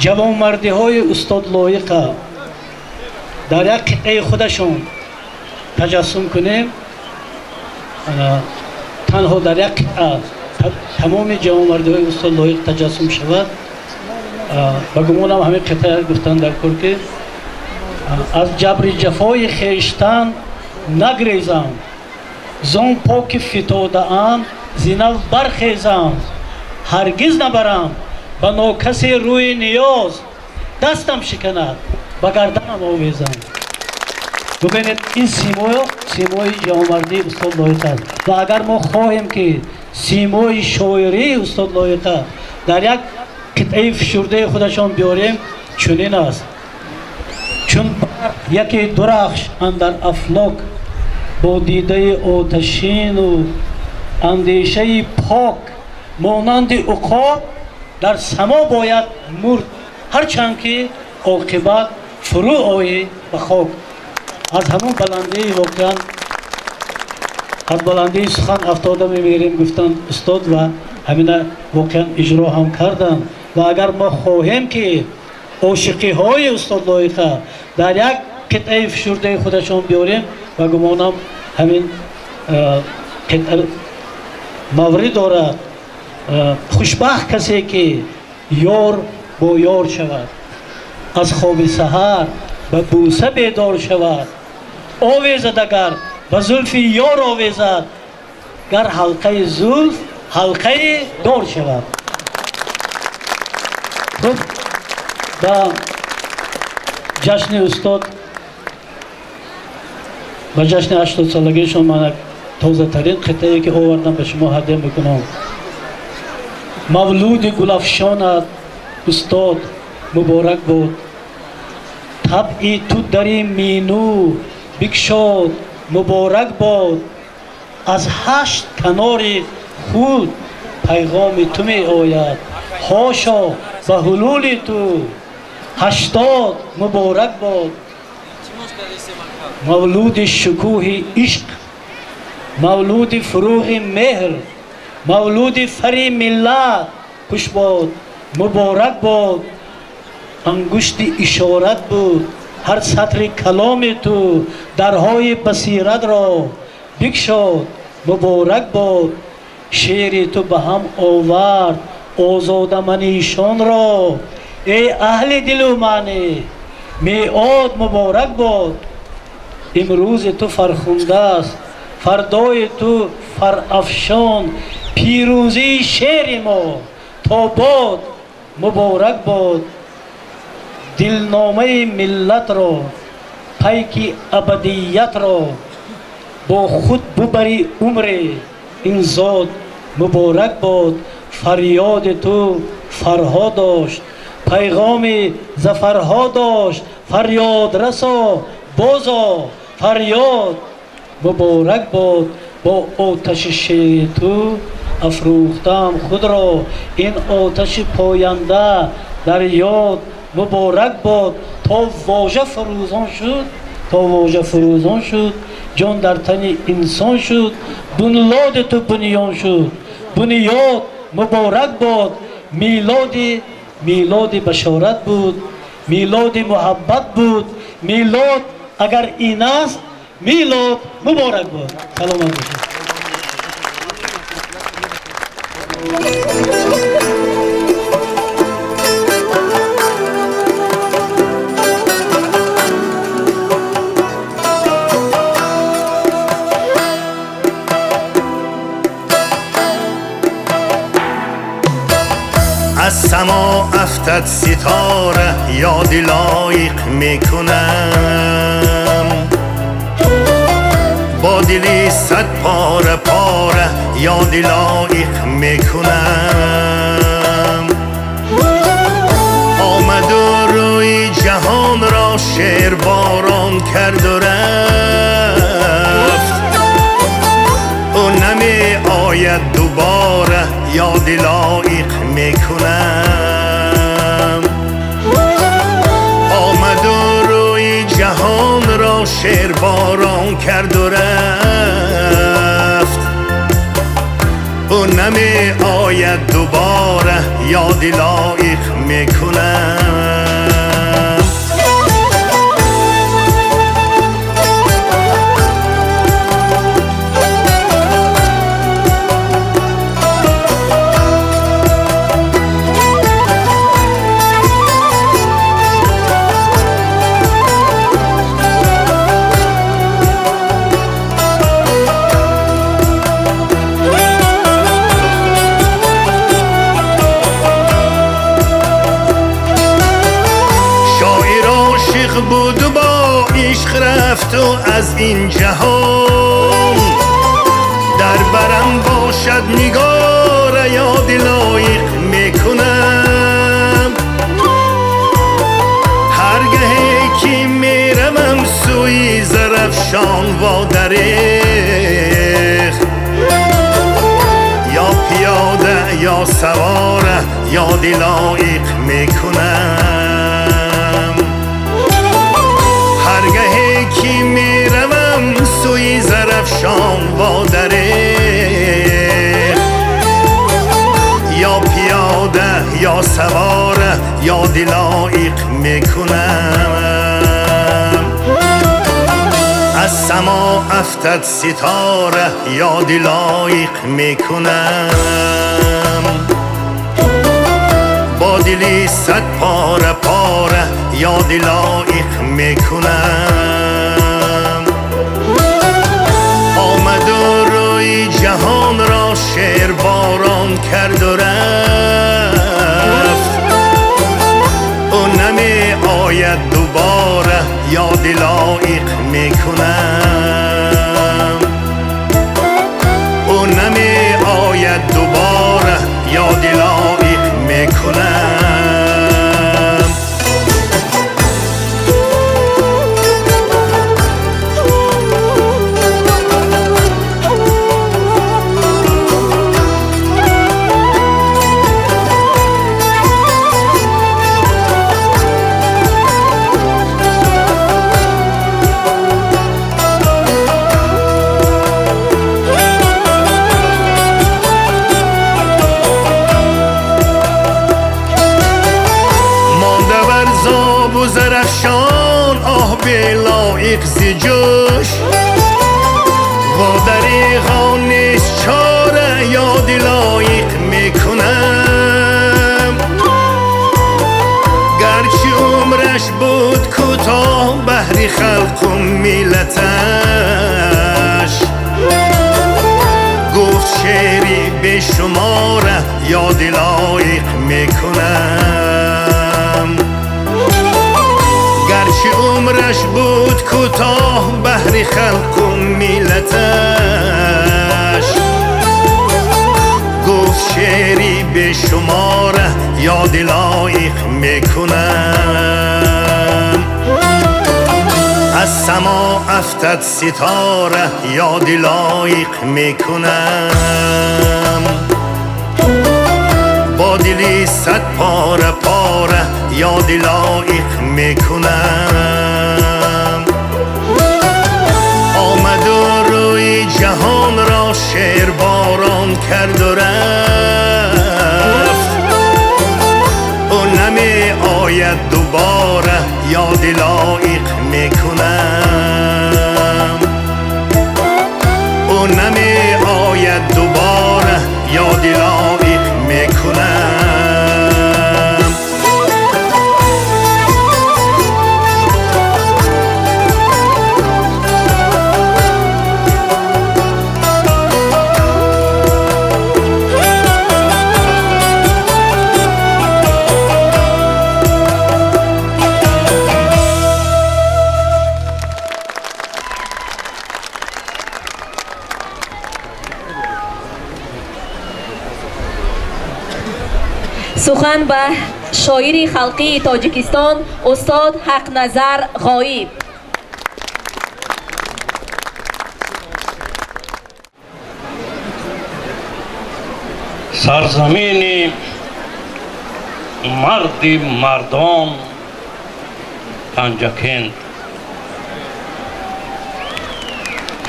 ҷавонмардиҳои устод Лоиқа дар як қитъаи худашон таҷассум кунем, танҳо дар як қитъа тамоми ҷавонмардиҳои устод Лоиқ таҷассум шавад, ба гумонам ҳамин қитъа гуфтан дар кор, ки аз ҷабри ҷафои хештан нагрезам, Зон поки фитодаам зинав бархезам, ҳаргиз набарам ба нокаси рӯи ниёз, дастам шиканад ба гарданам овезам. Бубинед, ин симои ҷавонмардии устод Лоиқ аст. Ва агар мо хоҳем ки симои шоирии устод Лоиқа дар як қитъаи фишурдаи худашон биёрем, чунин аст: чун барқ яке дурахш андар афлок, бо дидаи оташину андешаи пок, монанди уқоб дар само бояд мурд, ҳарчанд ки оқибат фурӯ оӣ ба хок. Аз ҳамон баландии воқеан аз баландии сухан афтода мемирем, гуфтанд устод, ва ҳамина воқеан иҷро ҳам карданд. Ва агар мо хоҳем ки ошиқиҳои устод Лоиқа дар як қитъаи фишурдаи худашон биёрем, ва гумонам ҳамин қитъа маврид дорад: хушбахт касе ки ёр бо ёр шавад, аз хоби саҳар ба бӯса бедор шавад, овезад агар ба зулфи ёр овезад, гар ҳалқаи зулф ҳалқаи дор шавад. Хуб, ба ҷашни устод, ба ҷашни 80-солагиашон ман як тозатарин қитъае ки овардам ба шумо ҳадя мекунам. Мавлуди гулафшонат устод муборак буд, табъи ту дари минӯ бикшод муборак бод, аз ҳашт канори худ пайғоми ту меояд, ҳошо ба ҳулули ту 80 муборак бод. Мавлуди шукӯҳи ишқ, мавлуди фурӯғи меҳр, мавлуди фари миллат хуш бод муборак бод. Ангушти ишорат буд ҳар сатри каломи ту, дарҳои басиратро бикшод муборак бод. Шеъри ту ба ҳам овард озодаманишонро, эй аҳли дилу маънӣ меод муборак бод. Имрӯзи ту фархундааст, фардои ту фарафшон, пирӯзии шеъри мо то бод муборак бод. Дилномаи миллатро, пайки абадиятро бо худ бубари умре ин зод муборак бод. Фарёди ту фарҳо дошт, пайғоми зафарҳо дошт, фарёд расо бозо фарёд муборак бод. Бо оташи шеъри ту афрӯхтаам худро, ин оташи поянда дар ёд муборак бод. То вожа фурӯзон шуд, то вожа фурӯзон шуд, ҷон дар тани инсон шуд, бунлоди ту бунён шуд, бунёд муборак бод. Милоди башорат буд, милоди муҳаббат буд, милод агар ин аст, милод муборак бод. Саломат бошед. از سما افتد ستاره یاد لایق میکنم، با دلی صد پاره پاره یاد لایق میکنم. آمد و روی جهان را شعر باران کرد و رفت، او نمی آید دوباره یاد لایق میکنم. آمد و روی جهان را شعر باران کرد و رفت، او نمی آید دوباره یاد لایق میکنم. عاشق بود و با عشق رفت و از این جهان در برم باشد نگار یاد لایق میکنم هرگه که میروم سوی زرفشان و دریغ یا پیاده یا سواره یاد لایق میکنم هرگه که میروم سوی زرفشان و دریغ یا پیاده یا سواره یاد لایق میکنم از سما افتد ستاره یاد لایق میکنم با دلی صد پاره پاره یاد لایق میکنم آمد و روی جهان را شعر باران کرد و رفت او نمی آید دوباره یاد لایق میکنم او نمی آید دوباره یاد لایق میکنم. لایق ز جوش و دریغا نیست چاره یاد لایق میکنم گرچه عمرش بود کوتاه بهر خلق و ملتش گفت شعری به شماره یاد لایق میکنم گرچه عمرش بود کوتاه بهر خلق و ملتش گفت شعری به شماره یاد لایق میکنم از سما افتد ستاره یاد لایق میکنم با دلی صد پاره پاره یاد لایق میکنم آمد و روی جهان را شعر باران کرد و رفت او نمی آید دوباره یاد لایق میکنم او نمی آید دوباره یاد لایق میکنم. сухан ба шоири халқии Тоҷикистон устод Ҳақназар Ғоиб. Сарзамини марди мардон Панҷакент,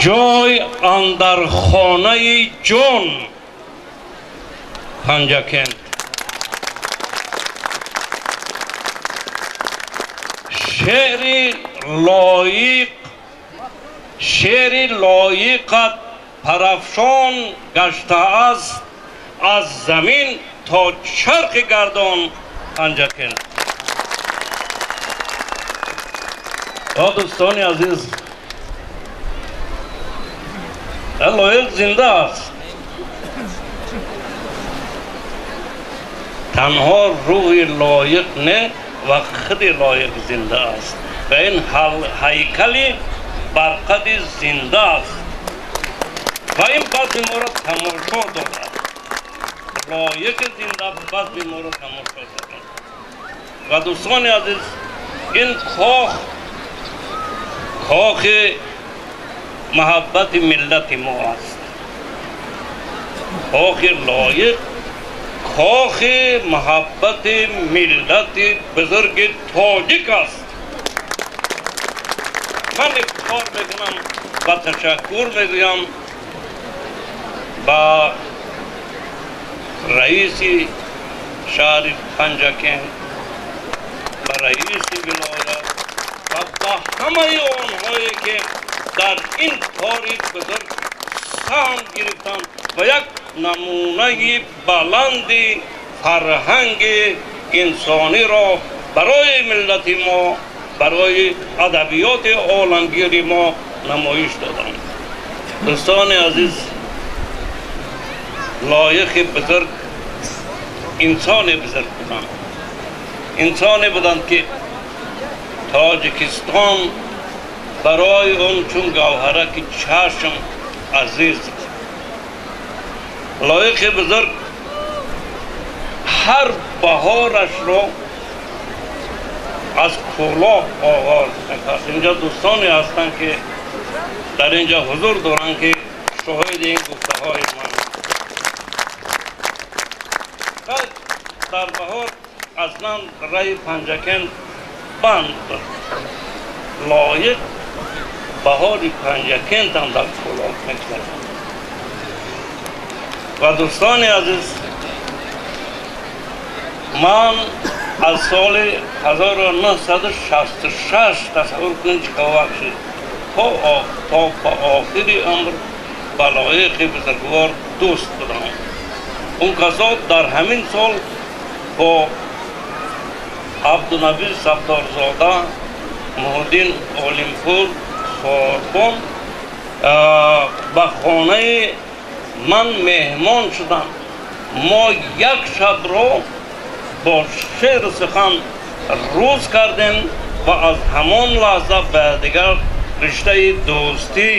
ҷой андар хонаи ҷон Панҷакент. Шеъри лоиқат парафшон гаштааст аз замин то чархи гардон Панҷакент. Дӯстони азиз, лоиқ зинда аст. Танҳо рӯҳи лоиқ не ва худи лоиқ зинда аст. ва ин ҳайкали барқади зинда аст ва ин базми моро тамошо дорад. Лоиқи зинда базми моро тамошо дорад. Ва дӯстони азиз, ин кох кохи муҳаббати миллати мо аст. Кохи Лоиқ кохи муҳаббати миллати бузурги тоҷик аст. Ман ифтихор мекунам ва ташаккур мегӯям ба раиси шаҳри Панҷакент, ба раиси вилоят ва ба ҳамаи онҳое ки дар ин кори бузург саҳм гирифтанд ва як намунаи баланди фарҳанги инсониро барои миллати мо, барои адабиёти оламгири мо намоиш доданд. Дӯстони азиз, Лоиқи бузург инсони бузург буданд. Инсоне буданд ки Тоҷикистон барои он чун гавҳараки чашм азиз. Лоиқи бузург ҳар баҳорашро аз Кӯлоб оғоз мекард. Инҷо дӯстоне ҳастанд ки дар инҷо ҳузур доранд ки шоҳиди ин гуфтаҳои ман. Дар баҳор аслан раҳи Панҷакент банд буд. Лоиқ баҳори Панҷакент ҳам дар Кӯлоб мегузарад. Ва дӯстони азиз, ман аз соли 1966 тасаввур кунед чӣ вақт шуд, то ба охири умр ба Лоиқи бузургвор дӯст будам. Он касо дар ҳамин сол бо Абдунаби Сабторзода, Муҳиддин Олимпур Сорбон ба хонаи ман меҳмон шуданд. Мо як шабро бо шеъру сухан рӯз кардем ва аз ҳамон лаҳза ба дигар риштаи дӯстӣ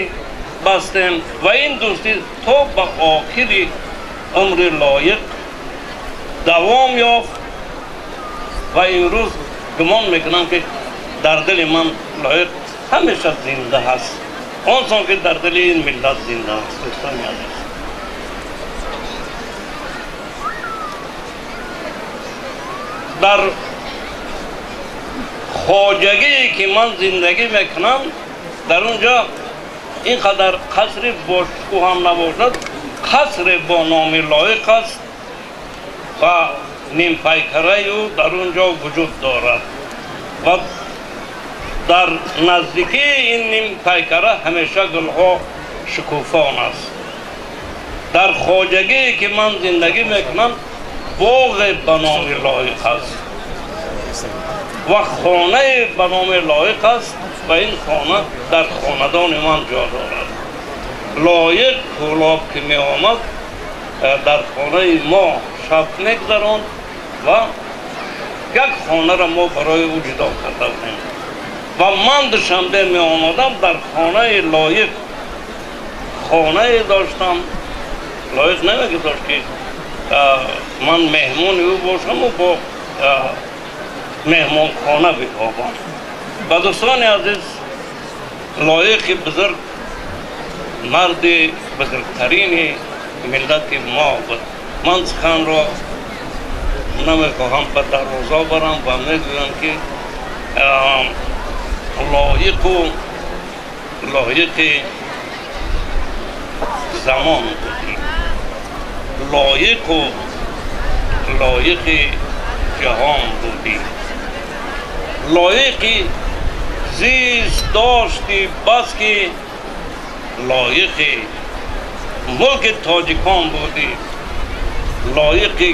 бастем ва ин дӯстӣ то ба охири умри Лоиқ давом ёфт. Ва имрӯз гумон мекунам ки дар дили ман Лоиқ ҳамеша зинда ҳаст, он сон ки дар дили ин миллат зинда аст. Дӯстони азиз, дар хоҷагие ки ман зиндагӣ мекунам, дар он ҷо ин қадар қасри бошукӯҳ ҳам набошад, қасре бо номи Лоиқ аст ва нимпайкараи ӯ дар он ҷо вуҷуд дорад ва дар наздикии ин нимпайкара ҳамеша гулҳо шукуфон аст. Дар хоҷагие ки ман зиндагӣ мекунам, боғе ба номи Лоиқ аст ва хонае ба номи Лоиқ аст ва ин хона дар хонадони ман ҷо дорад. Лоиқ Кӯлоб ки меомад, дар хонаи мо шаб мегузаронд ва як хонаро мо барои ӯ ҷудо карда будем. Ва ман Душанбе меомадам, дар хонаи Лоиқ хонае доштам. Лоиқ намегузошт ки ман меҳмони ӯ бошаму бо меҳмонхона бихобам. Ва дӯстони азиз, Лоиқи бузург марди бузургтарини миллати мо буд. Ман суханро намехоҳам ба дарвоза барам ва мегӯям ки лоиқу лоиқи замон будӣ, лоиқу лоиқи ҷаҳон будӣ, лоиқи зист дошти бас ки лоиқи мулки тоҷикон будӣ, лоиқи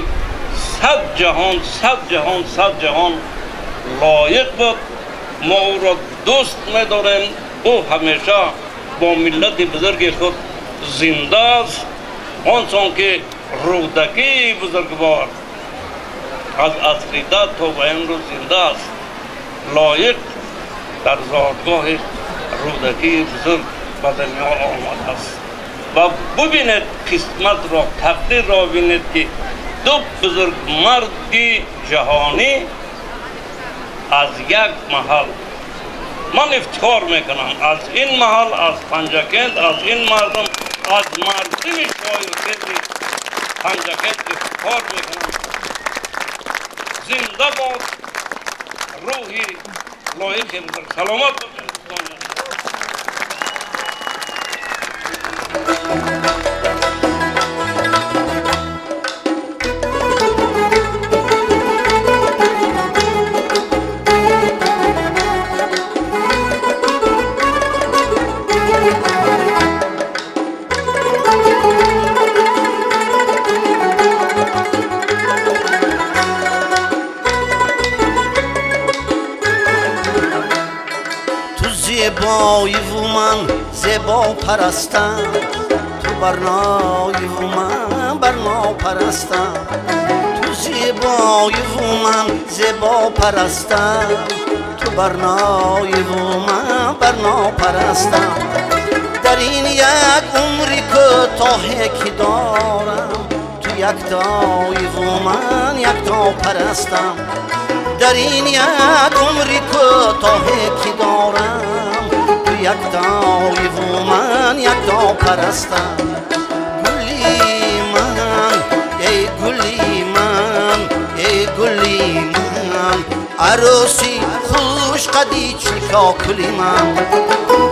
сад ҷаҳон, сад ҷаҳон, сад ҷаҳон лоиқ буд. Мо ӯро дӯст медорем. Ӯ ҳамеша бо миллати бузурги худ зинда аст, он сон ки Рӯдакии бузургвор аз асри 10 то ба имрӯз зинда аст. Лоиқ Дар зодгоҳи Рӯдакии бузург ба дунё омадааст ва бубинед қисматро, тақдирро бинед, ки ду бузургмарди ҷаҳонӣ аз як маҳал. Ман ифтихор мекунам аз ин маҳал, аз Панҷакент, аз ин мардум, аз мардуми шоирхези Панҷакент ифтихор мекунам. Зинда бод рӯҳи лоиқи бузург. Саломат бошед, дӯстони. Зебоиву ман зебо парастам, ту барноиву ман барно парастам. Ту зебоиву ман зебо парастам, ту барноиву ман барно парастам. Дар ин як умри кӯтоҳе ки дорам, ту яктоиву ман якто парастам. Дар ин як умри кӯтоҳе ки дорам, ту яктоиву ман якто парастам. Гули ман, эй гули ман, эй гули ман, арӯси хушқади чилкокули ман.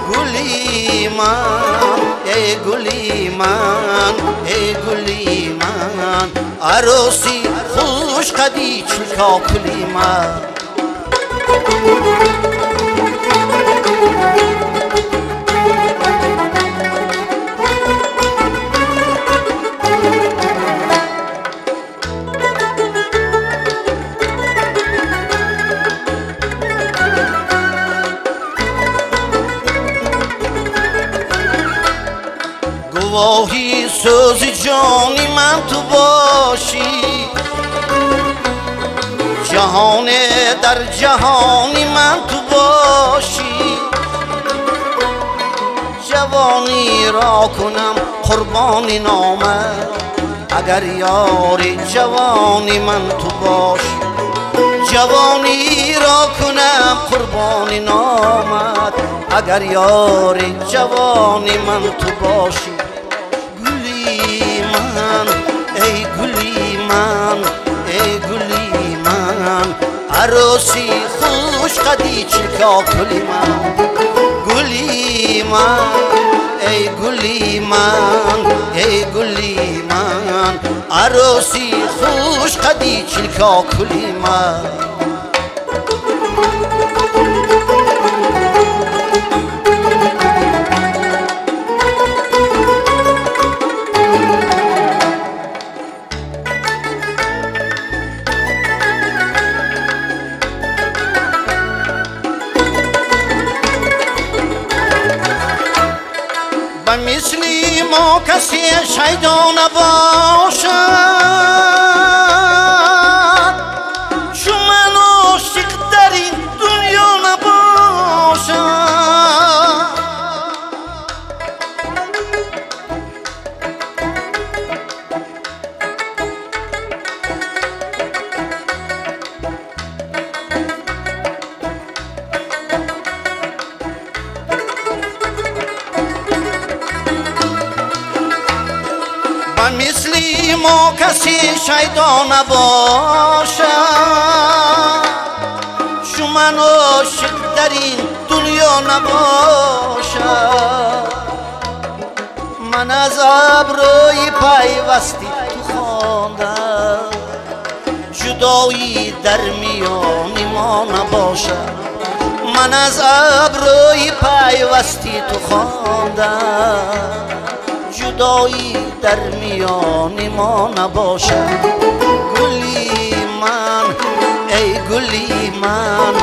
Гули ман, эй гули ман, эй гули ман, арӯси хушқади чилкокули ман. Гувоҳи сӯзи ҷони ман ту бошӣ, ҷаҳоне дар ҷаҳони ман ту бошӣ. Ҷавониро кунам қурбони номат, агар ёри ҷавони ман ту бошӣ. Ҷавониро кунам қурбони номат, агар ёри ҷавони ман ту бошӣ. Гули ман, эй гули ман, эй гули ман, арӯси хушқади чилкокули ман. Гули ман, эй гули ман, эй гули ман, арӯси хушқади чилкокули ман. Ба мисли мо касе шайдо набошад, чун ман ошиқ дар ин дунё набошад. Ба мисли мо касе шайдо набошад, чун ман ошиқ дар ин дунё набошад. Ман аз абрӯи пайвасти ту хондам, ҷудоӣ дар миёни мо набошад. Ман аз абрӯи пайвасти ту хондам, ҷудоӣ дар миёни мо набошад. Гули ман, эй гули ман,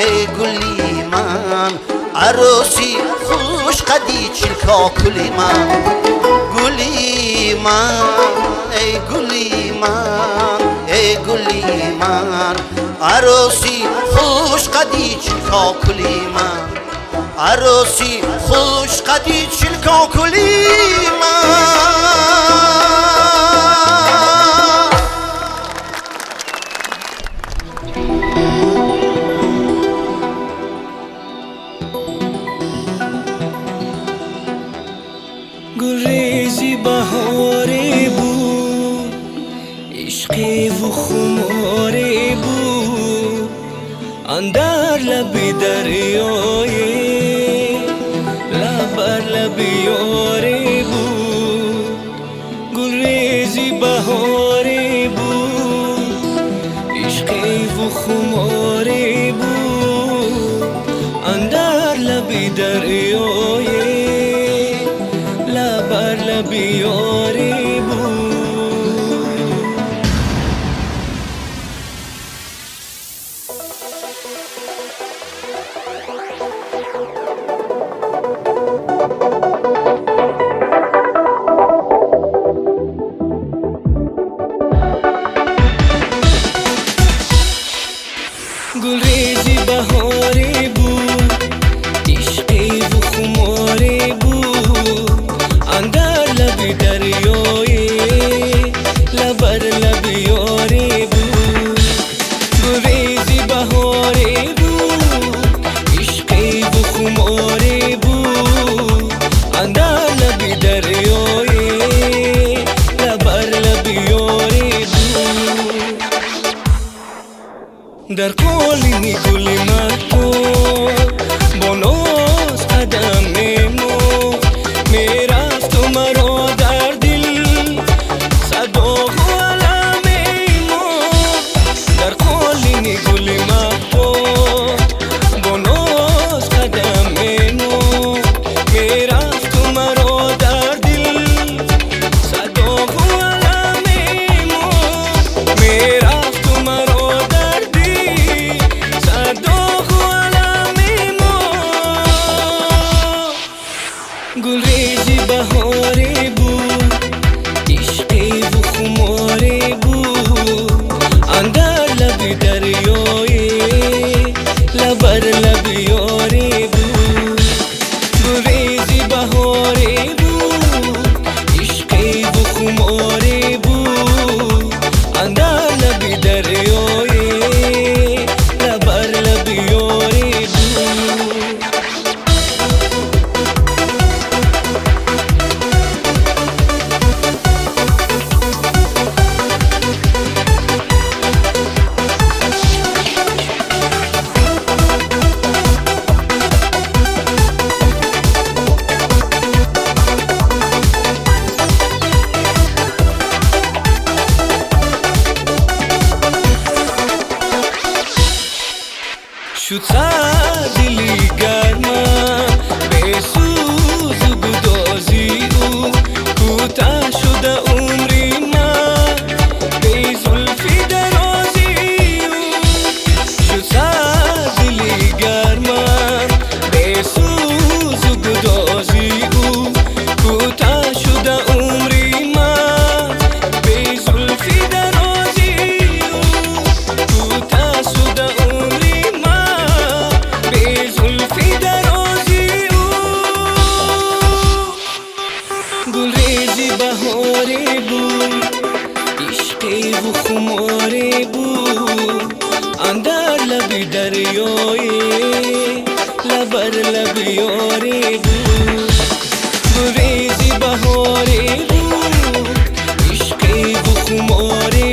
эй гули ман, арӯси хушқади чилкокули ман. Гули ман, эй гули ман, эй гули ман, арӯси хуш хушқади чилкокули ман, арӯси хушқади чилкокули ман. Гулрези баҳоре буд, ишқеву хуморе буд, андар лаби дарёе лаб бар лаби ёре буд. Гулрези баҳоре буд, ишқеву хуморе буд, андар лаби дарёе лаб бар лаби ёре буд. Гулрези баҳоре буд, ишқеву хуморе буд, андар лаби дарёе лаб бар лаби ёре буд. Гулрези баҳоре буд, ишқеву хуморе буд, андар лаби дарёе лаб бар лаби ёре буд. Дар қолини гули маҳтоб бо ноз қадам мемонд, мерафту маро дар дил садоғу алам мемонд. Дар қолини гули маҳтоб бо ноз қадам мемонд, мерафту маро дар дил садоғу алам мемонд, мерафту маро дар дил садоғу алам мемонд. Гулрези баҳоре буд, ишқеву хуморе буд, андар лаби дарёе лаб бар лаби ёре буд. Гулрези баҳоре буд, ишқеву хуморе буд, андар лаби дарёе лаб бар лаби ёре буд. Шуд сардили гармам бесӯзу гудози ӯ, кӯтаҳ шуда умри ман бе зулфи дарози ӯ. Шуд сардили гармам бесӯзу гудози ӯ, кӯтаҳ шуда умри ман бе зулфи дарози ӯ, кӯтаҳ шуда умри ман бе зулфи дарози ӯ. Гулрези баҳоре буд, ишқеву хуморе буд, андар лаби дарёе лаб бар лаби ёре буд. Гулрези баҳоре буд, ишқеву хуморе